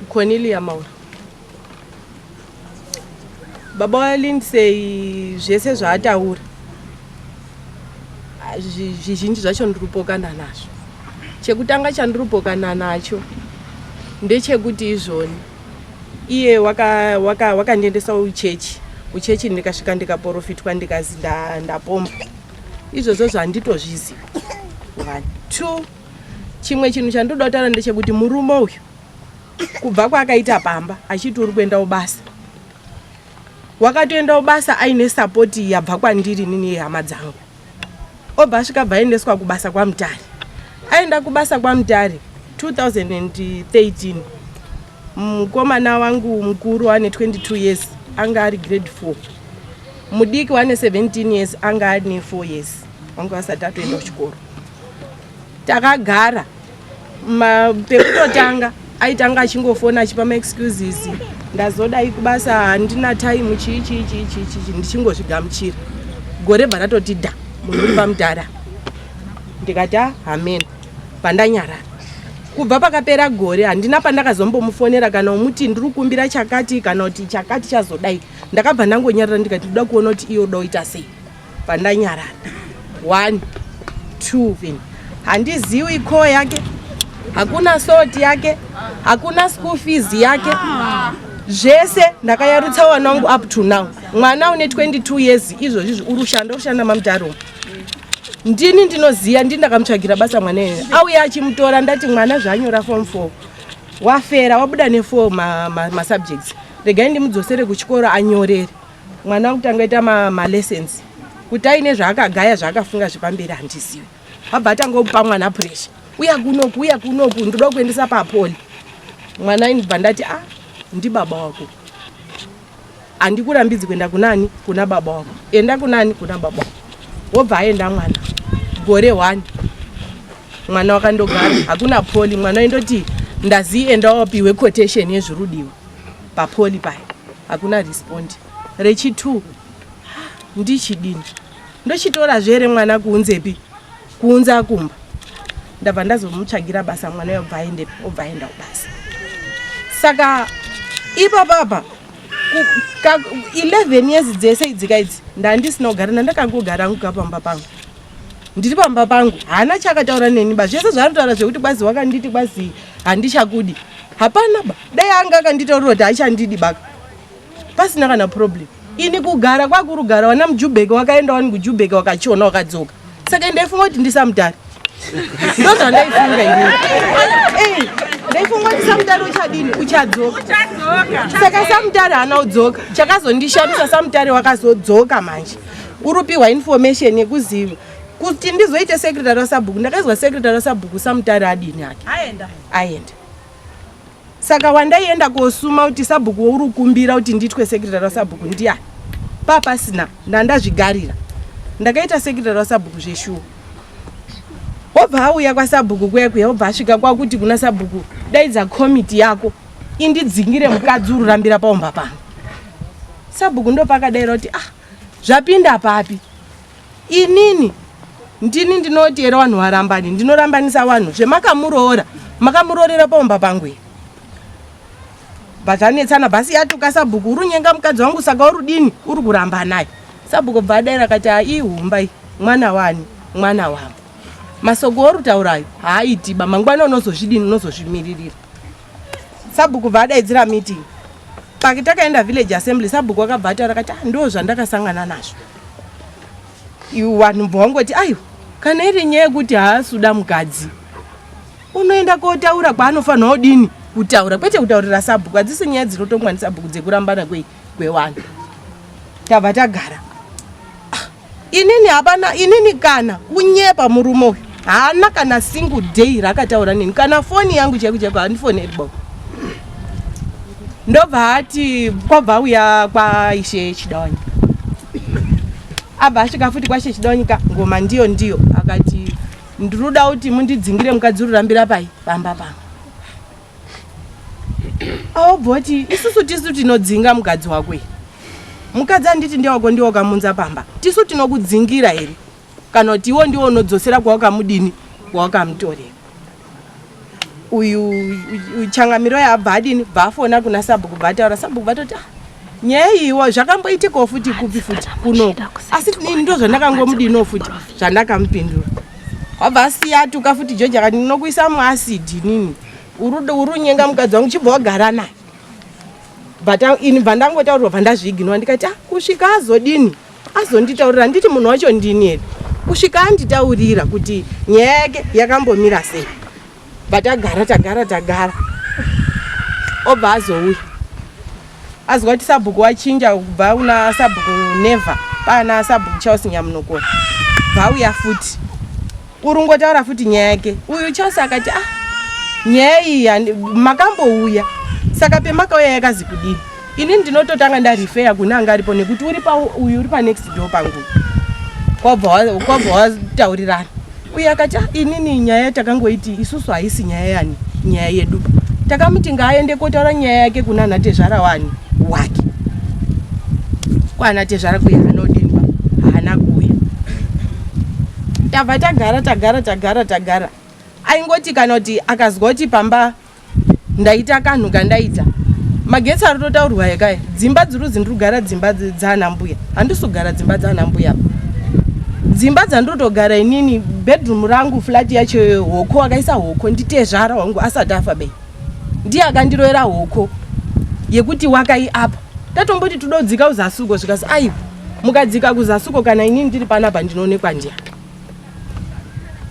Cornelia Maura. Baba waLindsay, zvese zvaataura, zvizhinji zvacho ndiri kupokana nazvo. Chekutanga chandiri kupokana nacho ndechekuti izvoni iye wakandiendesa waka uchechi, uchechi ndikasvika ndikaprofitwa, ndikazi ndapomba. Izvozvo zvanditozviziva. One, two, chimwe chinhu chandoda kutaura ndechekuti murume uyu kubva kwaakaita pamba achiti uri kuenda kubasa, wakatoenda kubasa aine sapoti yabva kwandiri nini yehama dzangu. Obva asvika, bva aendeswa kubasa kwaMutare. Aenda kubasa kwaMutare 2013, mukomana wangu mukuru ane 22 years anga ari grade 4, mudiki wane 17 years anga ane 4 years, wanga vasati atoenda kuchikoro. Takagara pekutotanga aitanga achingofona achipa maexcuses, ndazodai kubasa, handina time, chii chii chii chii chii, ndichingozvigamuchira. Gore bva ratoti dha, munhu uri pamudhara. Ndikati a hameno, pandanyarara. Kubva pakapera gore handina pandakazombomufonera kana umuti ndiri kukumbira chakati kana kuti chakati chazodai. Ndakabva ndangonyarara, ndikati ndoda kuona kuti iye uda kuita sei. Pandanyarara. One, two, handiziwi ko yake, hakuna soti yake, hakuna school fees yake, zvese ndakayarutsa wana wangu up to now. Mwana une 22 years izvozvizvi uri kushanda, uri kushanda maMutare umu. Ndini ndinoziya, ndini ndakamutsvagira basa mwana iyeye. Auya achimutora, ndati mwana zvaanyora form 4, wafera, wabuda ne4 masubjects, regai ndimudzosere kuchikoro anyorere. Mwana wangu tangoita malessons kuti aine zvaakagaya, zvaakafunga zvepamberi handizivi. Wabva atangopa mwana pressure, uya kunoku, uya kunoku, ndoda kuendesa papoly mwana. Inibva ndati a ah, ndibaba wako, handikurambidzi kuenda kunani? Kuna baba wako. Enda kunani? Kuna baba wako. Wobva aenda mwana gore 1, mwana wakandogara, hakuna poly. Mwana waindoti ndazi enda wapiwe quotation yezvirudiwa papoly paya, hakuna respond. Rechi2 ndichidini? Ndochitora zvere mwana kuunzepi? Kuunza kumba. Ndabva ndazomutsvagira basa mwana, obva aendepi? Obva aenda kubasa. Saka ipapapa 11 years dzese idzika idzi ndandisina kugara, ndandakangogara angu pamba pangu, ndiri pamba pangu. Haana chakataura neni ba. Zvese zvaanotaura zvekuti kwazi wakanditi kwazi handichakudi, hapana ba. Dai anga akanditaurira kuti haachandidi baka, pasina kana problem. Ini kugara kwakurugara wana muJubheke, wakaenda wani kuJubheke, wakachona, wakadzoka. Saka ndaifunga kuti ndisamutari, ndozvandaifunga inini. Ndaifunga kuti samutari uchadini? Uchadzoka. Saka samutari haana kudzoka. Chakazondishamisa, samutari wakazodzoka manje uri upiwa information yekuziva kuti ndizoite secretary wasabhuku. Ndakaizwa secretary wasabhuku, samutari adini hake? Aenda. Saka wandaienda kosuma kuti sabhuku uri kukumbira kuti ndiitwe secretary wasabhuku ndiani? Papasina. Ndandazvigarira, ndakaita secretary wasabhuku zveshuwa. Wobva auya kwasabhuku kuya kuya, wobva asvika kwakuti kuna sabhuku, daidza komiti yako indidzingire mukadzi ururambira paumba pano. Sabhuku ndopakadaira kuti ah, zvapinda papi? Inini ndini ndinoti here vanhu varambani? Ndinorambanisa vanhu zvemakamuroora? Makamuroorera paumba pangu here? Bvazvanetsana, bhasi yatuka sabhuku, uri unyenga mukadzi wangu, saka uri dini? Uri kuramba naye. Sabhuku bva adaira akati aihumba iyi, mwana wani? Mwana wangu. Masoko orutaurayo haaitiba, mangwana unozozvidini? Unozozvimiririra. Sabhuku bva adaidzira meeting. Paki takaenda village assembly, sabhuku akabva ataura akati, ah, ndo zvandakasangana nazvo. Iwe vanhu bva wangoti aiwa, kana iri nyaya yekuti haasuda mukadzi, unoenda kotaura kwaanofanira kudini kutaura, kwete kutaurira sabhuku. Hadzisi nyaya dzinotongwa nesabhuku dzekurambana kwevanhu. Tabva tagara. Ah, inini hapana, inini kana kunyepa murume uyu haana kana single day raakataura neni, kana foni yangu chaiko chaiko handifoneri bo. Ndobva ati kwabva auya kwaIshe Chidawanyika, abva asvika futi kwaIshe Chidawanyika, ngoma ndiyo ndiyo, akati ndiruda kuti mundidzingire mukadzi ururambira pai pamba pangu. Aobva kuti isusu tisu tinodzinga mukadzi wako here? Mukadzi anditi ndewako, ndiwo wakamunza pamba, tisu tinokudzingira here, kana kuti iwo ndiwo unodzosera kwawakamudini, kwawakamutorera? Uyu changamiro yabva adini, bva afona kuna sabhuku, bva ataura sabhuku, bvatoti ah, nyaya iyiwo zvakamboitikawo futi kupi futi kunoko, asi ini ndo zvandakangomudiniwo futi zvandakamupindura. Wabva asiya atuka futi George, akati ndinokuisa muasidi nini, uri unyenga mukadzi wangu, chibva wagara naye. But ini bva ndangotaurirwa, bva ndazviignora, ndikati ah, kusvika azodini azonditaurira, nditi munhu wacho ndini here, kusvika anditaurira kuti nyaya yake yakambomira sei. Bva tagara tagara tagara, obva azouya azwa kuti sabhuku wachinja kubva kuna sabhuku Never paana sabhuku Charles Nyamunokora. Bva auya futi, urungotaura futi nyaya yake. Uyu Charles akati ah, nyaya iyi makambouya, saka pemakauya yakazi kudini? Ini ndinototanga ndarifeya kune anga aripo, nekuti uri pa uyu uri panext door pangu. Kwabva wataurirana. Uyu akati ah, inini nyaya takangoiti isusu haisi nyaya yani, nyaya yedu. Takamuti ngaaende kotaura nyaya yake kuna ana tezvara wani wake. Kwana tezvara kuya anodini, haana kuuya. Tabva tagara tagara tagara tagara. Aingoti kana kuti akazwa kuti pamba ndaita kanhu kandaita, magetsi ari kutotaurwa ekaya, dzimba dziri ndiri kugara dzimba dzaana mbuya, handisi kugara dzimba dzaana mbuya. Dzimba dzandinotogara inini, bedroom rangu, flat yacho, hoko akaisa hoko nditezvara wangu asati afa bei, ndiye akandirovera hoko yekuti wakai apa. Tatomboti tododzika kuzasuko, zvikasi aiwa, mukadzika kuzasuko kana inini ndiri panapa ndinoonekwa ndiya.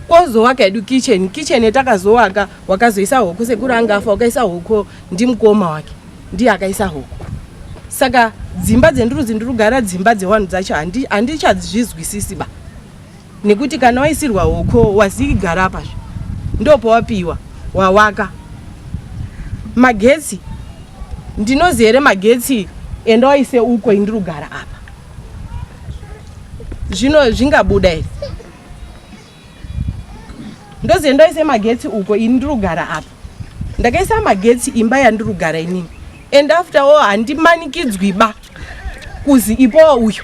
Kwozowaka hedu kitchen, kitchen yatakazowaka wakazoisa hoko sekuru anga afa, wakaisa hoko ndimukoma wake, ndiye akaisa hoko. Saka dzimba dzendurudzi ndirugara dzimba dzewanhu dzacho handichazvizwisisi ba, nekuti kana waisirwa hoko wazigara apazve ndopawapiwa wawaka. Magetsi ndinozi here magetsi enda waise uko, indirugara apa, zvino zvingabuda here? Ndozi enda waise magetsi uko, ini ndirugara apa, ndakaisa magetsi imba yandirugara inini. And after all handimanikidzwi ba kuzi ipowo uyu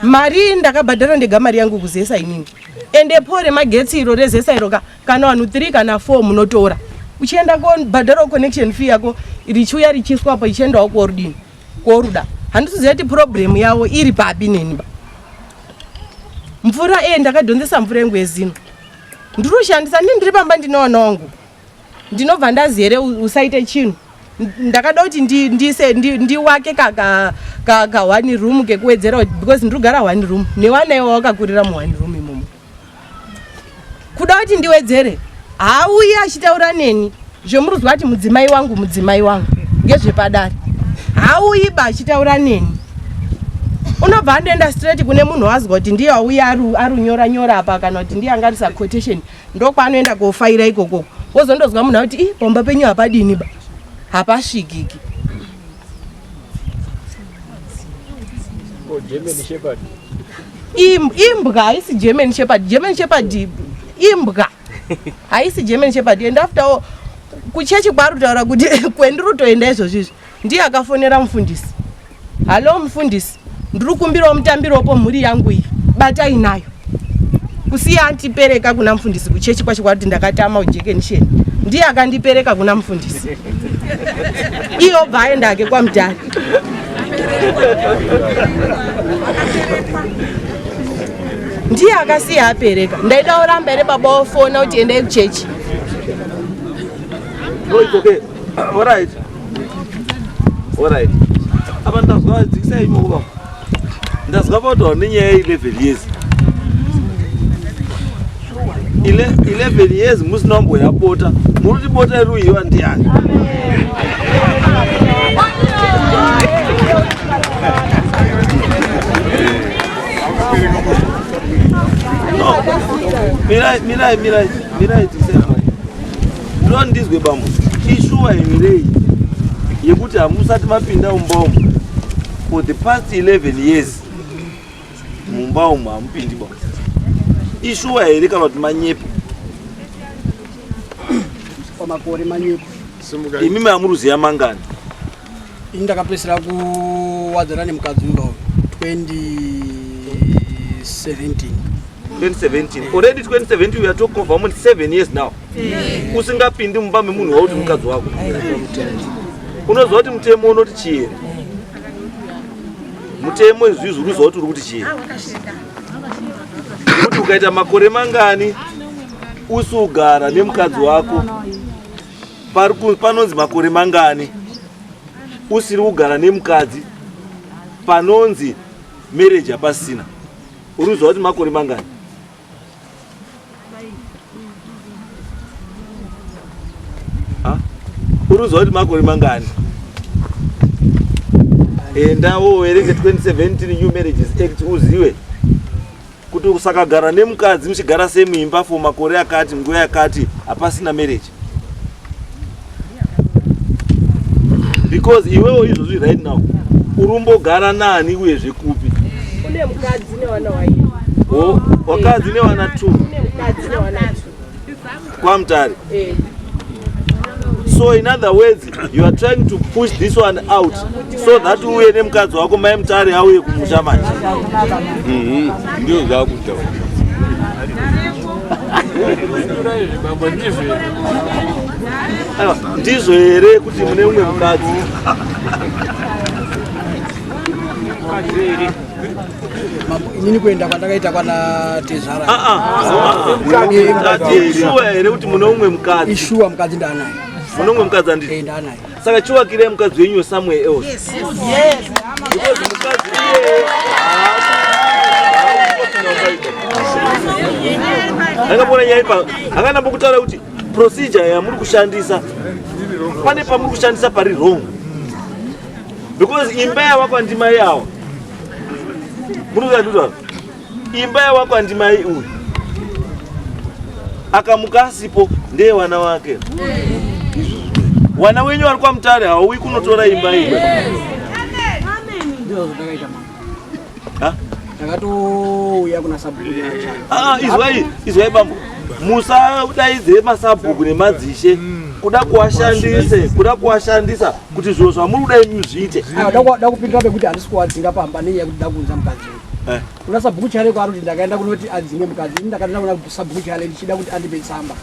mari ndakabhadhara ndega mari yangu kuzesa inini. Ende po remagetsi iro rezesa iro ka, kana vanhu 3 kana 4 munotora, uchienda kobhadharawo connection fee yako, richiuya richiiswapo, ichiendawo korudini koruda. Handisiziva kuti problem yavo iri papi neni ba. Mvura e ndakadhonzesa mvura yangu yezino, ndiroshandisa ndini ndiri pamba, ndine wana wangu, ndinobva ndazi here usaite chinhu. Ndakada kuti ndiise ndiwake ka one room kekuwedzera, because ndiri kugara one room newana iwa wakakurira mu one room imomo. Kuda kuti ndiwedzere, hauyi achitaura neni zvemuruzwa ati mudzimai wangu, mudzimai wangu ngezvepadare. Hauyi ba achitaura neni, unobva andoenda straight kune munhu wazwa kuti ndiye auya arunyora nyora apa, kana kuti ndiye angarisa quotation, ndokwaanoenda kofaira ikoko. Wozondozwa munhu akuti i pamba penyu hapadini ba, hapasvikiki. Oh, German Shepherd. Imbwa haisi German Shepherd. German Shepherd imbwa, haisi German Shepherd. And after all kuchechi kwaari kutaura kuti kwendiri kutoenda izvozvizvi, ndiye akafonera mufundisi, "Hallo mufundisi, ndiri kumbirawo mutambiropo mhuri yangu iyi, batai nayo." Kusiya andipereka kuna mufundisi kuchechi kwacho kwakuti ndakatama ujekenisheni, ndiye akandipereka kuna mufundisi, iye obva aenda ake kwamutare. Ndiye akasiya apereka. Ndaida kuramba here baba wofona kuti endai kuchechi? No, it's okay. All right. Alright. Apa ndazwa dzikisai imoko baba. Ndazwa pautaura nenyaya ye 11 years. 11 years musina kumboya bota. Muri kuti bota iri kuyiwa ndiani? No. Mirai, mirai, mirai, mirai dzikisai amai. Ndinoda ndizwe bambo, ishuwa here iyi yekuti hamusati mapinda mumba umu for the past 11 years mumba umu hamupindi bambo. Ishuwa here kana kuti manyepo? Pamakore manyepo. Imimi hamuruziya mangani? Ini ndakapedzisira kuwadzana nemukadzi uyu 2017. 2017 already 2017 we are talking of almost 7 years now usingapindi mumba memunhu wauti mukadzi wako unoziva kuti mutemo unoti chii here mutemo izvizvi unoziva kuti uri kuti chii kuti ukaita makore mangani usugara nemukadzi wako panonzi makore mangani usiri kugara nemukadzi panonzi marriage hapasina Uri kuziva kuti makore mangani? Ha? Uri kuziva kuti makore mangani? Enda wowerenge 2017 New Marriages Act uzive kuti usakagara nemukadzi muchigara semuimba for makore akati nguva yakati hapasina marriage. Because iwewo izvozvi right now urumbogara nani uyezve kupi? Kune mukadzi newana wairi. Oh, wakadzi newana 2. Kune mukadzi newana 2. KwaMutare. Eh. So in other words, you are trying to push this one out so that uye nemukadzi wako mai Mutare auye kumusha manje. Ndio zvakutaura. Aiwa, ndizvo here kuti mune umwe mukadzi? Inini kuenda kwandakaita kwana tezvara. Ah ah. Ishuwa here kuti mune umwe mukadzi? Ishuwa mukadzi ndanaye. Mune umwe mukadzi anditi? Eh, ndanaye. Saka chiwakirai mukadzi wenyu somewhere else. Yes. Yes. Because mukadzi iyeye akapona nyaya ipa akana kutaura kuti procedure yamuri kushandisa pane pamuri kushandisa pari wrong because imba yavakwa ndimai awa muri imba yavakwa ndimai uyu akamuka asipo ndeye wana wake wana wenyu vari kwaMutare hauyi kunotora imba iyi. Ndizvo zvandakaita mama. Ha? Ndakatouya kuna sabhuku. Ah, izwai, izwai bambo, musadaidze masabhuku nemadzishe kuda kuwashandise kuda kuwashandisa kuti zviro zvamuri kuda imi zviite. Aiwa, da kupindura pekuti handisi kuwadzinga pamba nenyaya yekuti da kuunza mukadzi uyu. Kuna sabhuku Chale kwaari kuti ndakaenda kunoti adzinge mukadzi. Ini ndakaenda kuna sabhuku Chale ndichida kuti andipe tsamba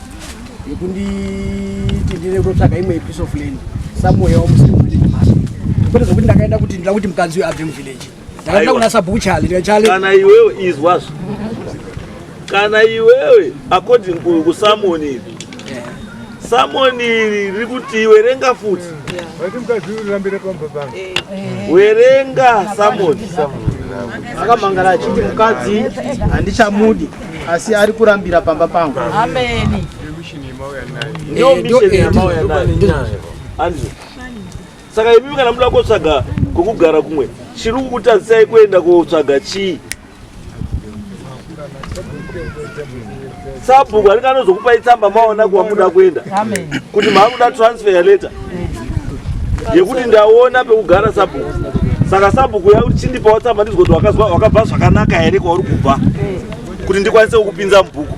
yekunditi ndine kutotsvaga imwe piece of land somewhere musiri muvillage maso. Kwete zvokuti ndakaenda kuti ndida kuti mukadzi uyu abve muvillage. Ndakaenda Aiwa. kuna sabhuku Chale ndikati Chale Kana iwewe izwazvo, kana iwewe according kusummon iri, summon iri riri kuti werenga futi. Vati mukadzi urambira pamba pangu. Werenga summon. Akamangara achiti mukadzi handichamudi asi ari kurambira pamba pangu. Amen. Ndiyo mission yamauya nayo. Andizvo. Saka imimi kana muda kotsvaga kwekugara kumwe, chiri kukutadzisai kuenda kotsvaga chii? Sabhuku anenge anozokupai tsamba maona kwamuda kuenda kuti maakuda transfer letter yekuti ndaona pekugara sabhuku. Saka sabhuku yakuti chindipawo tsamba ndizwe kuti wakabva zvakanaka here kwauri kubva kuti ndikwanise kukupinza mubhuku.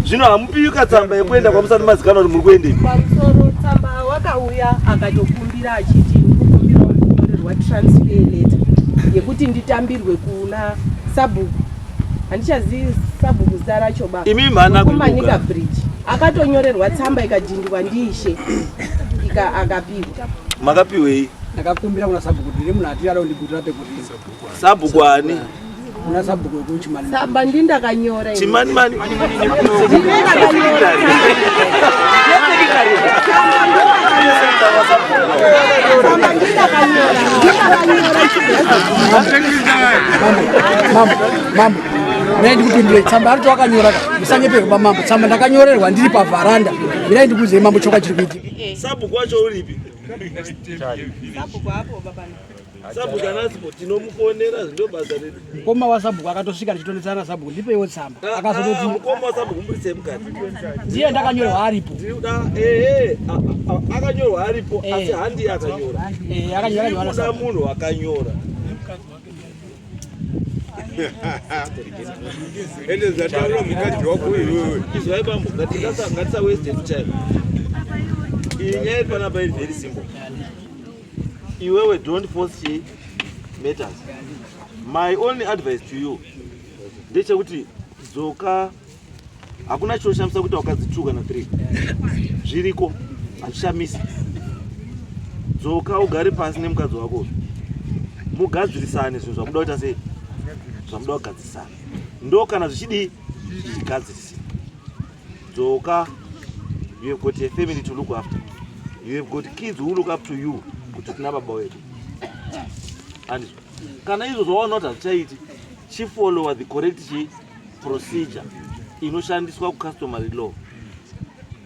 Zvino hamupiwi katsamba yekuenda kwamusati mazikanwa kuti muri kuendepi. Pamusoro tsamba wakauya akatokumbira achiti ndikukumbira kunyorerwa transfer letter yekuti nditambirwe kuna sabhuku. Handichazivi sabhuku zita racho ba. Imi mhana Kumanika kuibuka. Bridge. Akatonyorerwa tsamba ikadhindwa ndiishe. Ika akapiwa. Makapiwei? Ndakakumbira kuna sabhuku kuti ndine munhu atiri ada kundigutira pekurima. Sabhuku ani? Kuna sabhuku wekuchimani. Tsamba ndindakanyora ini. Chimanimani. Ndindakanyora. Tsamba ndindakanyora. Mambo, mambo, mirai ndikupindure. Tsamba yacho wakanyora ka, musanyeperwa bamambo. Tsamba ndakanyorerwa ndiri pavharanda. Mirai ndikuudzei mambo chokwadi chiri kuitika. Sabhuku wacho uripi? Sabhuku apo babana. Sabhuku anasipo tinomufonera ndo basa redu. Mukoma wasabhuku akatosvika ndichitonetsana nasabhuku, ndipeiwo tsamba. Ah, Akazototi mukoma wasabhuku muburitse mukati. Ndiye ndakanyorerwa aripo. Ndiri kuda ehe akanyora aripo asi handi akanyora. Eh, akanyora Ndiri kuda munhu akanyora. Ende zvataura mukadzi wako iwewe. Izwai bambo, ngatisa waste time. Iyi nyaya iri panapa iri very simple. Iwewe don't force chi matters. My only advice to you ndechekuti dzoka, hakuna chinoshamisa kuti wakadzi 2 kana 3 zviriko, hazvishamisi. Dzoka ugare pasi nemukadzi wako, mugadzirisane zvinhu zvamuda kuita sei, zvamuda kugadzirisana, ndo kana zvichidii zvichigadzirisika. Dzoka, you have got a family to look after, you have got kids who look up to you kuti tina baba wedu. Andizvo kana izvo zvawaona kuti hazvichaiti, chifollowa the correct chi procedure inoshandiswa kucustomary law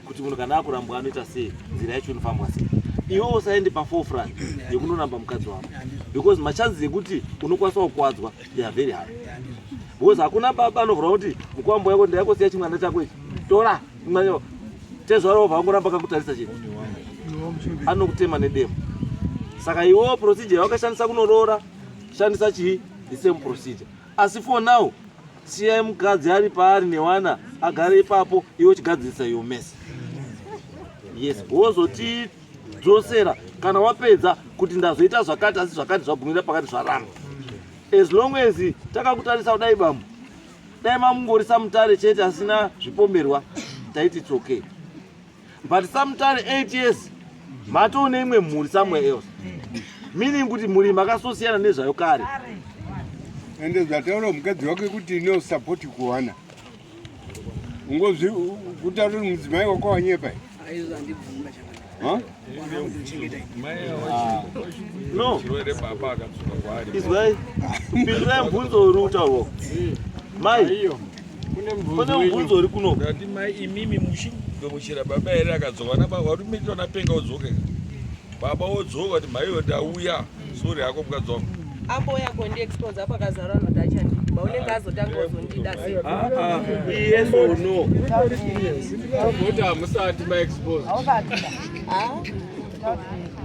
kuti munhu kana akurambwa anoita sei, nzira yacho inofambwa sei. Iwe usaende paforefront yekunoramba mukadzi wako because machances ekuti unokwanisa kukwadzwa, they are very high, because hakuna baba anovhura kuti mukwambo yako ndayakosiya chimwana chako ichi, tora chimwana chako. Tezvaro wobva angoramba kakutarisa chii, anokutema nedemo. Saka iwewo procedure yawakashandisa kunoroora, shandisa chii, the same procedure. Asi for now siyai mukadzi ari paari newana, agare ipapo, iwe uchigadzirisa your mess. Yes, wozotidzosera kana wapedza kuti ndazoita zvakati asi zvakati zvagumira pakati zvaramba. As long as takakutarisa kudai bambo, dai mamungorisa mutare chete asina zvipomerwa, taiti it's okay, but samutare 8 years matoone imwe mhuri somewhere else, meaning kuti mhuri makasosiyana nezvayo kare. Ende zvataura mukadzi wake kuti no support kuwana ungozvi kutaura kuti mudzimai wako wanyepa. Huh? No. Chirwere baba akadzoka kwaari. Izwai, pindurai mubvunzo uri kutaurwa mai. Kune Kune mubvunzo uri kuno. Ndati mai imimi muchigamuchira baba here akadzoka na baba uri mito napenga udzoke. Baba wodzoka kuti maiyo ndauya. Sorry hako mukadzi wangu. Ambouya kondiexpose apo akazara vanhu kuti achandidi, unenge azotanga kuzondida sei? Yes or no? Kuti hamusati maexpose,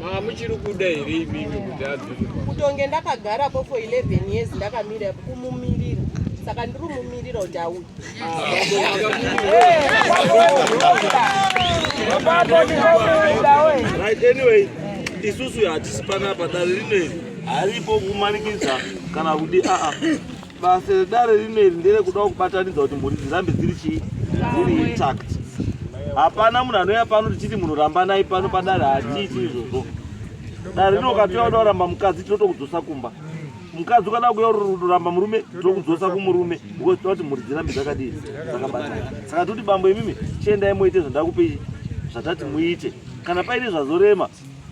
mamuchiri kuda here imimi kuti adzoke? Kutonge ndakagarapo for 11 years ndakamira kumumirira, saka ndiri mumirira kuti auye. Right, anyway, isusu hatisi panapa. Dare rino iri haripo kumanikidza kana kuti aa. Basa redare rino iri nderekuda kubatanidza kuti mhuri dzirambe dziri chii, dziri intact. Hapana munhu anouya pano tichiti munhu rambanai pano padare, hatiiti izvozvo. Dare rino ukatouya kuda kuramba mukadzi, tinotokudzosa kumba. Mukadzi ukada kuuya kuramba murume, tinokudzosa kumurume, because toda kuti mhuri dzirambe dzakadii, dzakabatana. Saka toti bambo imimi chiendai muite zvandakupei, zvatati muite. Kana paine zvazorema,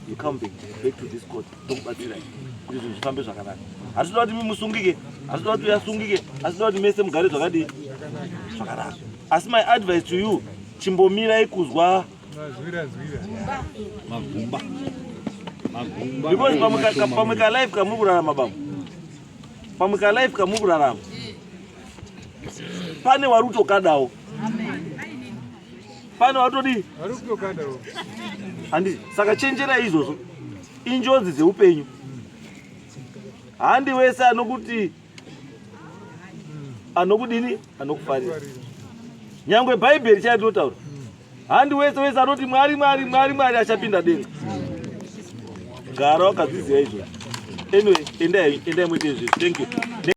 you come back to this court, tokubatsirai kuti zvinhu zvifambe zvakanaka. Hatitoda kuti imi musungike, hatitoda kuti uyasungike, hatitoda kuti mese mugare zvakadii, zvakanaka. Asi my advice to you, chimbomirai kuzwa Magumba. Magumba. because pamwe kalife kamuri kurarama bambo, pamwe kalife kamuri kurarama, pane wari kutokadawo, pane watodii, handiti? Saka chenjerai izvozvo, injodzi dzeupenyu. Handi wese anokuti anokudini anokufarira. Nyangwe Bhaibheri chai rinotaura, handi wese wese anoti Mwari, Mwari, Mwari, Mwari achapinda denga. Gara wakadziziva izvozvo. Anyway, endai, endai muite izvozvo. Thank you.